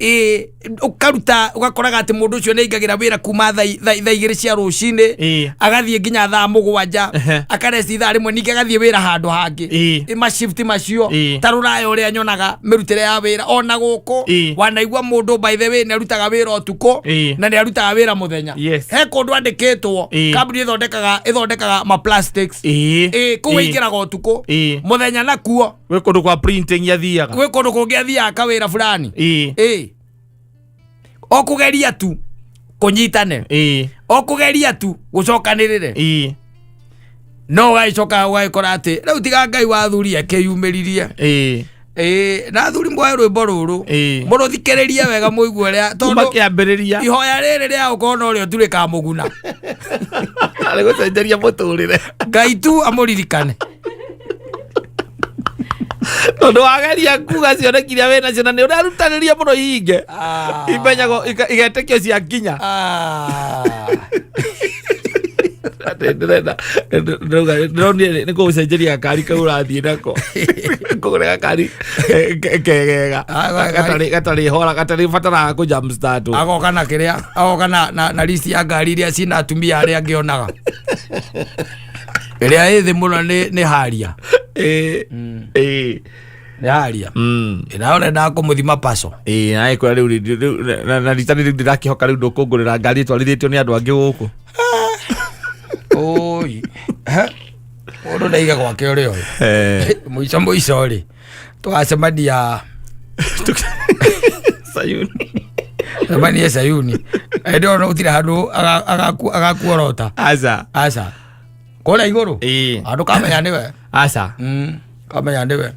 Ũkaruta ũgakoraga atĩ mũndũ ũcio nĩaingagĩra wĩra kuma thaa igĩrĩ cia rũcinĩ, agathiĩ nginya thaa mũgwanja, akaresti ithaa rĩmwe, ningĩ agathiĩ wĩra handũ hangĩ. Ma shift macio, ta rũraya ũrĩa nyonaga mĩrutĩre ya wĩra ona gũkũ, wanaigua mũndũ by the way nĩarutaga wĩra ũtukũ, na nĩarutaga wĩra mũthenya. Yes. He kũndũ andĩkĩtwo, kambuni ĩthondekaga ma plastics. Kũu aingĩraga ũtukũ, mũthenya nakuo. Gwĩ kũndũ kwa printing athiaga. Gwĩ kũndũ kũngĩ athiaga kawĩra fulani. O kũgeria tu kũnyitane. O kũgeria tu gũcokanĩrĩre. No ũgagĩcoka ũgagĩkora atĩ rĩu tiga Ngai wa athuri akĩyumĩririe. Na athuri mwoe rwĩmbo rũrũ. Mũrũthikĩrĩrie wega mũigue ũrĩa, Kuma tondũ kĩambĩrĩria. ihoya rĩrĩ rĩa gũkorwo no rĩo tu rĩkamũguna. Arĩ gũcenjeria mũtũrĩre. Ngai tu amũririkane. Tondũ wageria kuga cioneki iria wĩ nacio na nĩ ũrerutanĩria mũno ihinge. Ah. Imenyagwo igetĩkio cia nginya. Ah. Atĩ ndĩrenda ndĩrauga ndĩronire nĩ kũgũcenjeria gakari kau ũrathiĩ nako. Kũgũra gakari kegega. Ah, gakari. Gatarĩ gatarĩ hora gatarĩ bataraga kũ jump start. Agoka na kĩrĩa, agoka na list ya ngari iria cina atumia arĩa angĩ onaga. Ĩrĩa ĩ thĩ mũno nĩ haria. Ĩĩ. Ĩĩ. Nĩ haria. Nawe ũrendaga kũmũthima paco. Ĩĩ na ĩkwĩra rĩu na rita rĩrĩ ndĩrakĩhoka rĩu ndũkũngũrĩra ngari ĩtwarithĩtio nĩ andũ angĩ gũkũ. Oi. Mũndũ ndaiga gwake ũrĩa ũyũ. Mũico mũico rĩ, tũgacemania Sayuni. cemanie Sayuni. Hĩndĩ ĩyo gũtirĩ handũ agakuorota. Aca. Aca. Kũrĩa igũrũ. Ĩĩ. Handũ kamenya nĩwe. Aca. Kamenya nĩwe.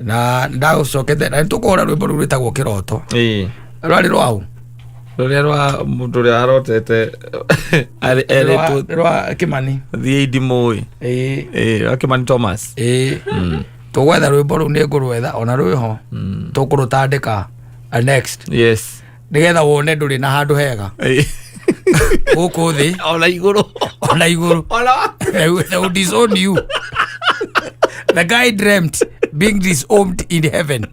Na ndagũcokete na nĩtũkũhũra rwĩmbo rũu rwĩtagwo kĩroto. Ĩĩ. Rwarĩ rwaũ? Rũrĩa rwa mũndũ ũrĩa arotete erĩtwo Rwa Kĩmani. thiĩ ndimũĩ. Ĩĩ. Ĩĩ, rwa Kĩmani Thomas. Ĩĩ. Tũgwetha rwĩmbo rũu nĩ ngũrwetha ona rwĩho. Tũkũrũtandĩka next. Yes. Nĩgetha wone ndũrĩ na handũ hega. Ĩĩ. Gũkũ thĩ. Ona igũrũ. Ona igũrũ. Ona wa. They will disown you. The guy dreamt being disowned in heaven.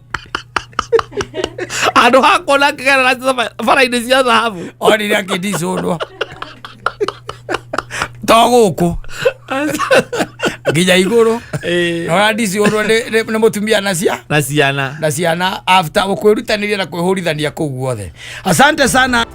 Handũ ha kuona akĩgerera bara-inĩ cia thahabu. Onire akĩdisownwo. To gũkũ. Nginya igũrũ. Ĩĩ. Na ũradisownwo nĩ mũtumia na cia. Na ciana. Na ciana after kwĩrutanĩria na kwĩhũrithania kũu guothe. Asante sana.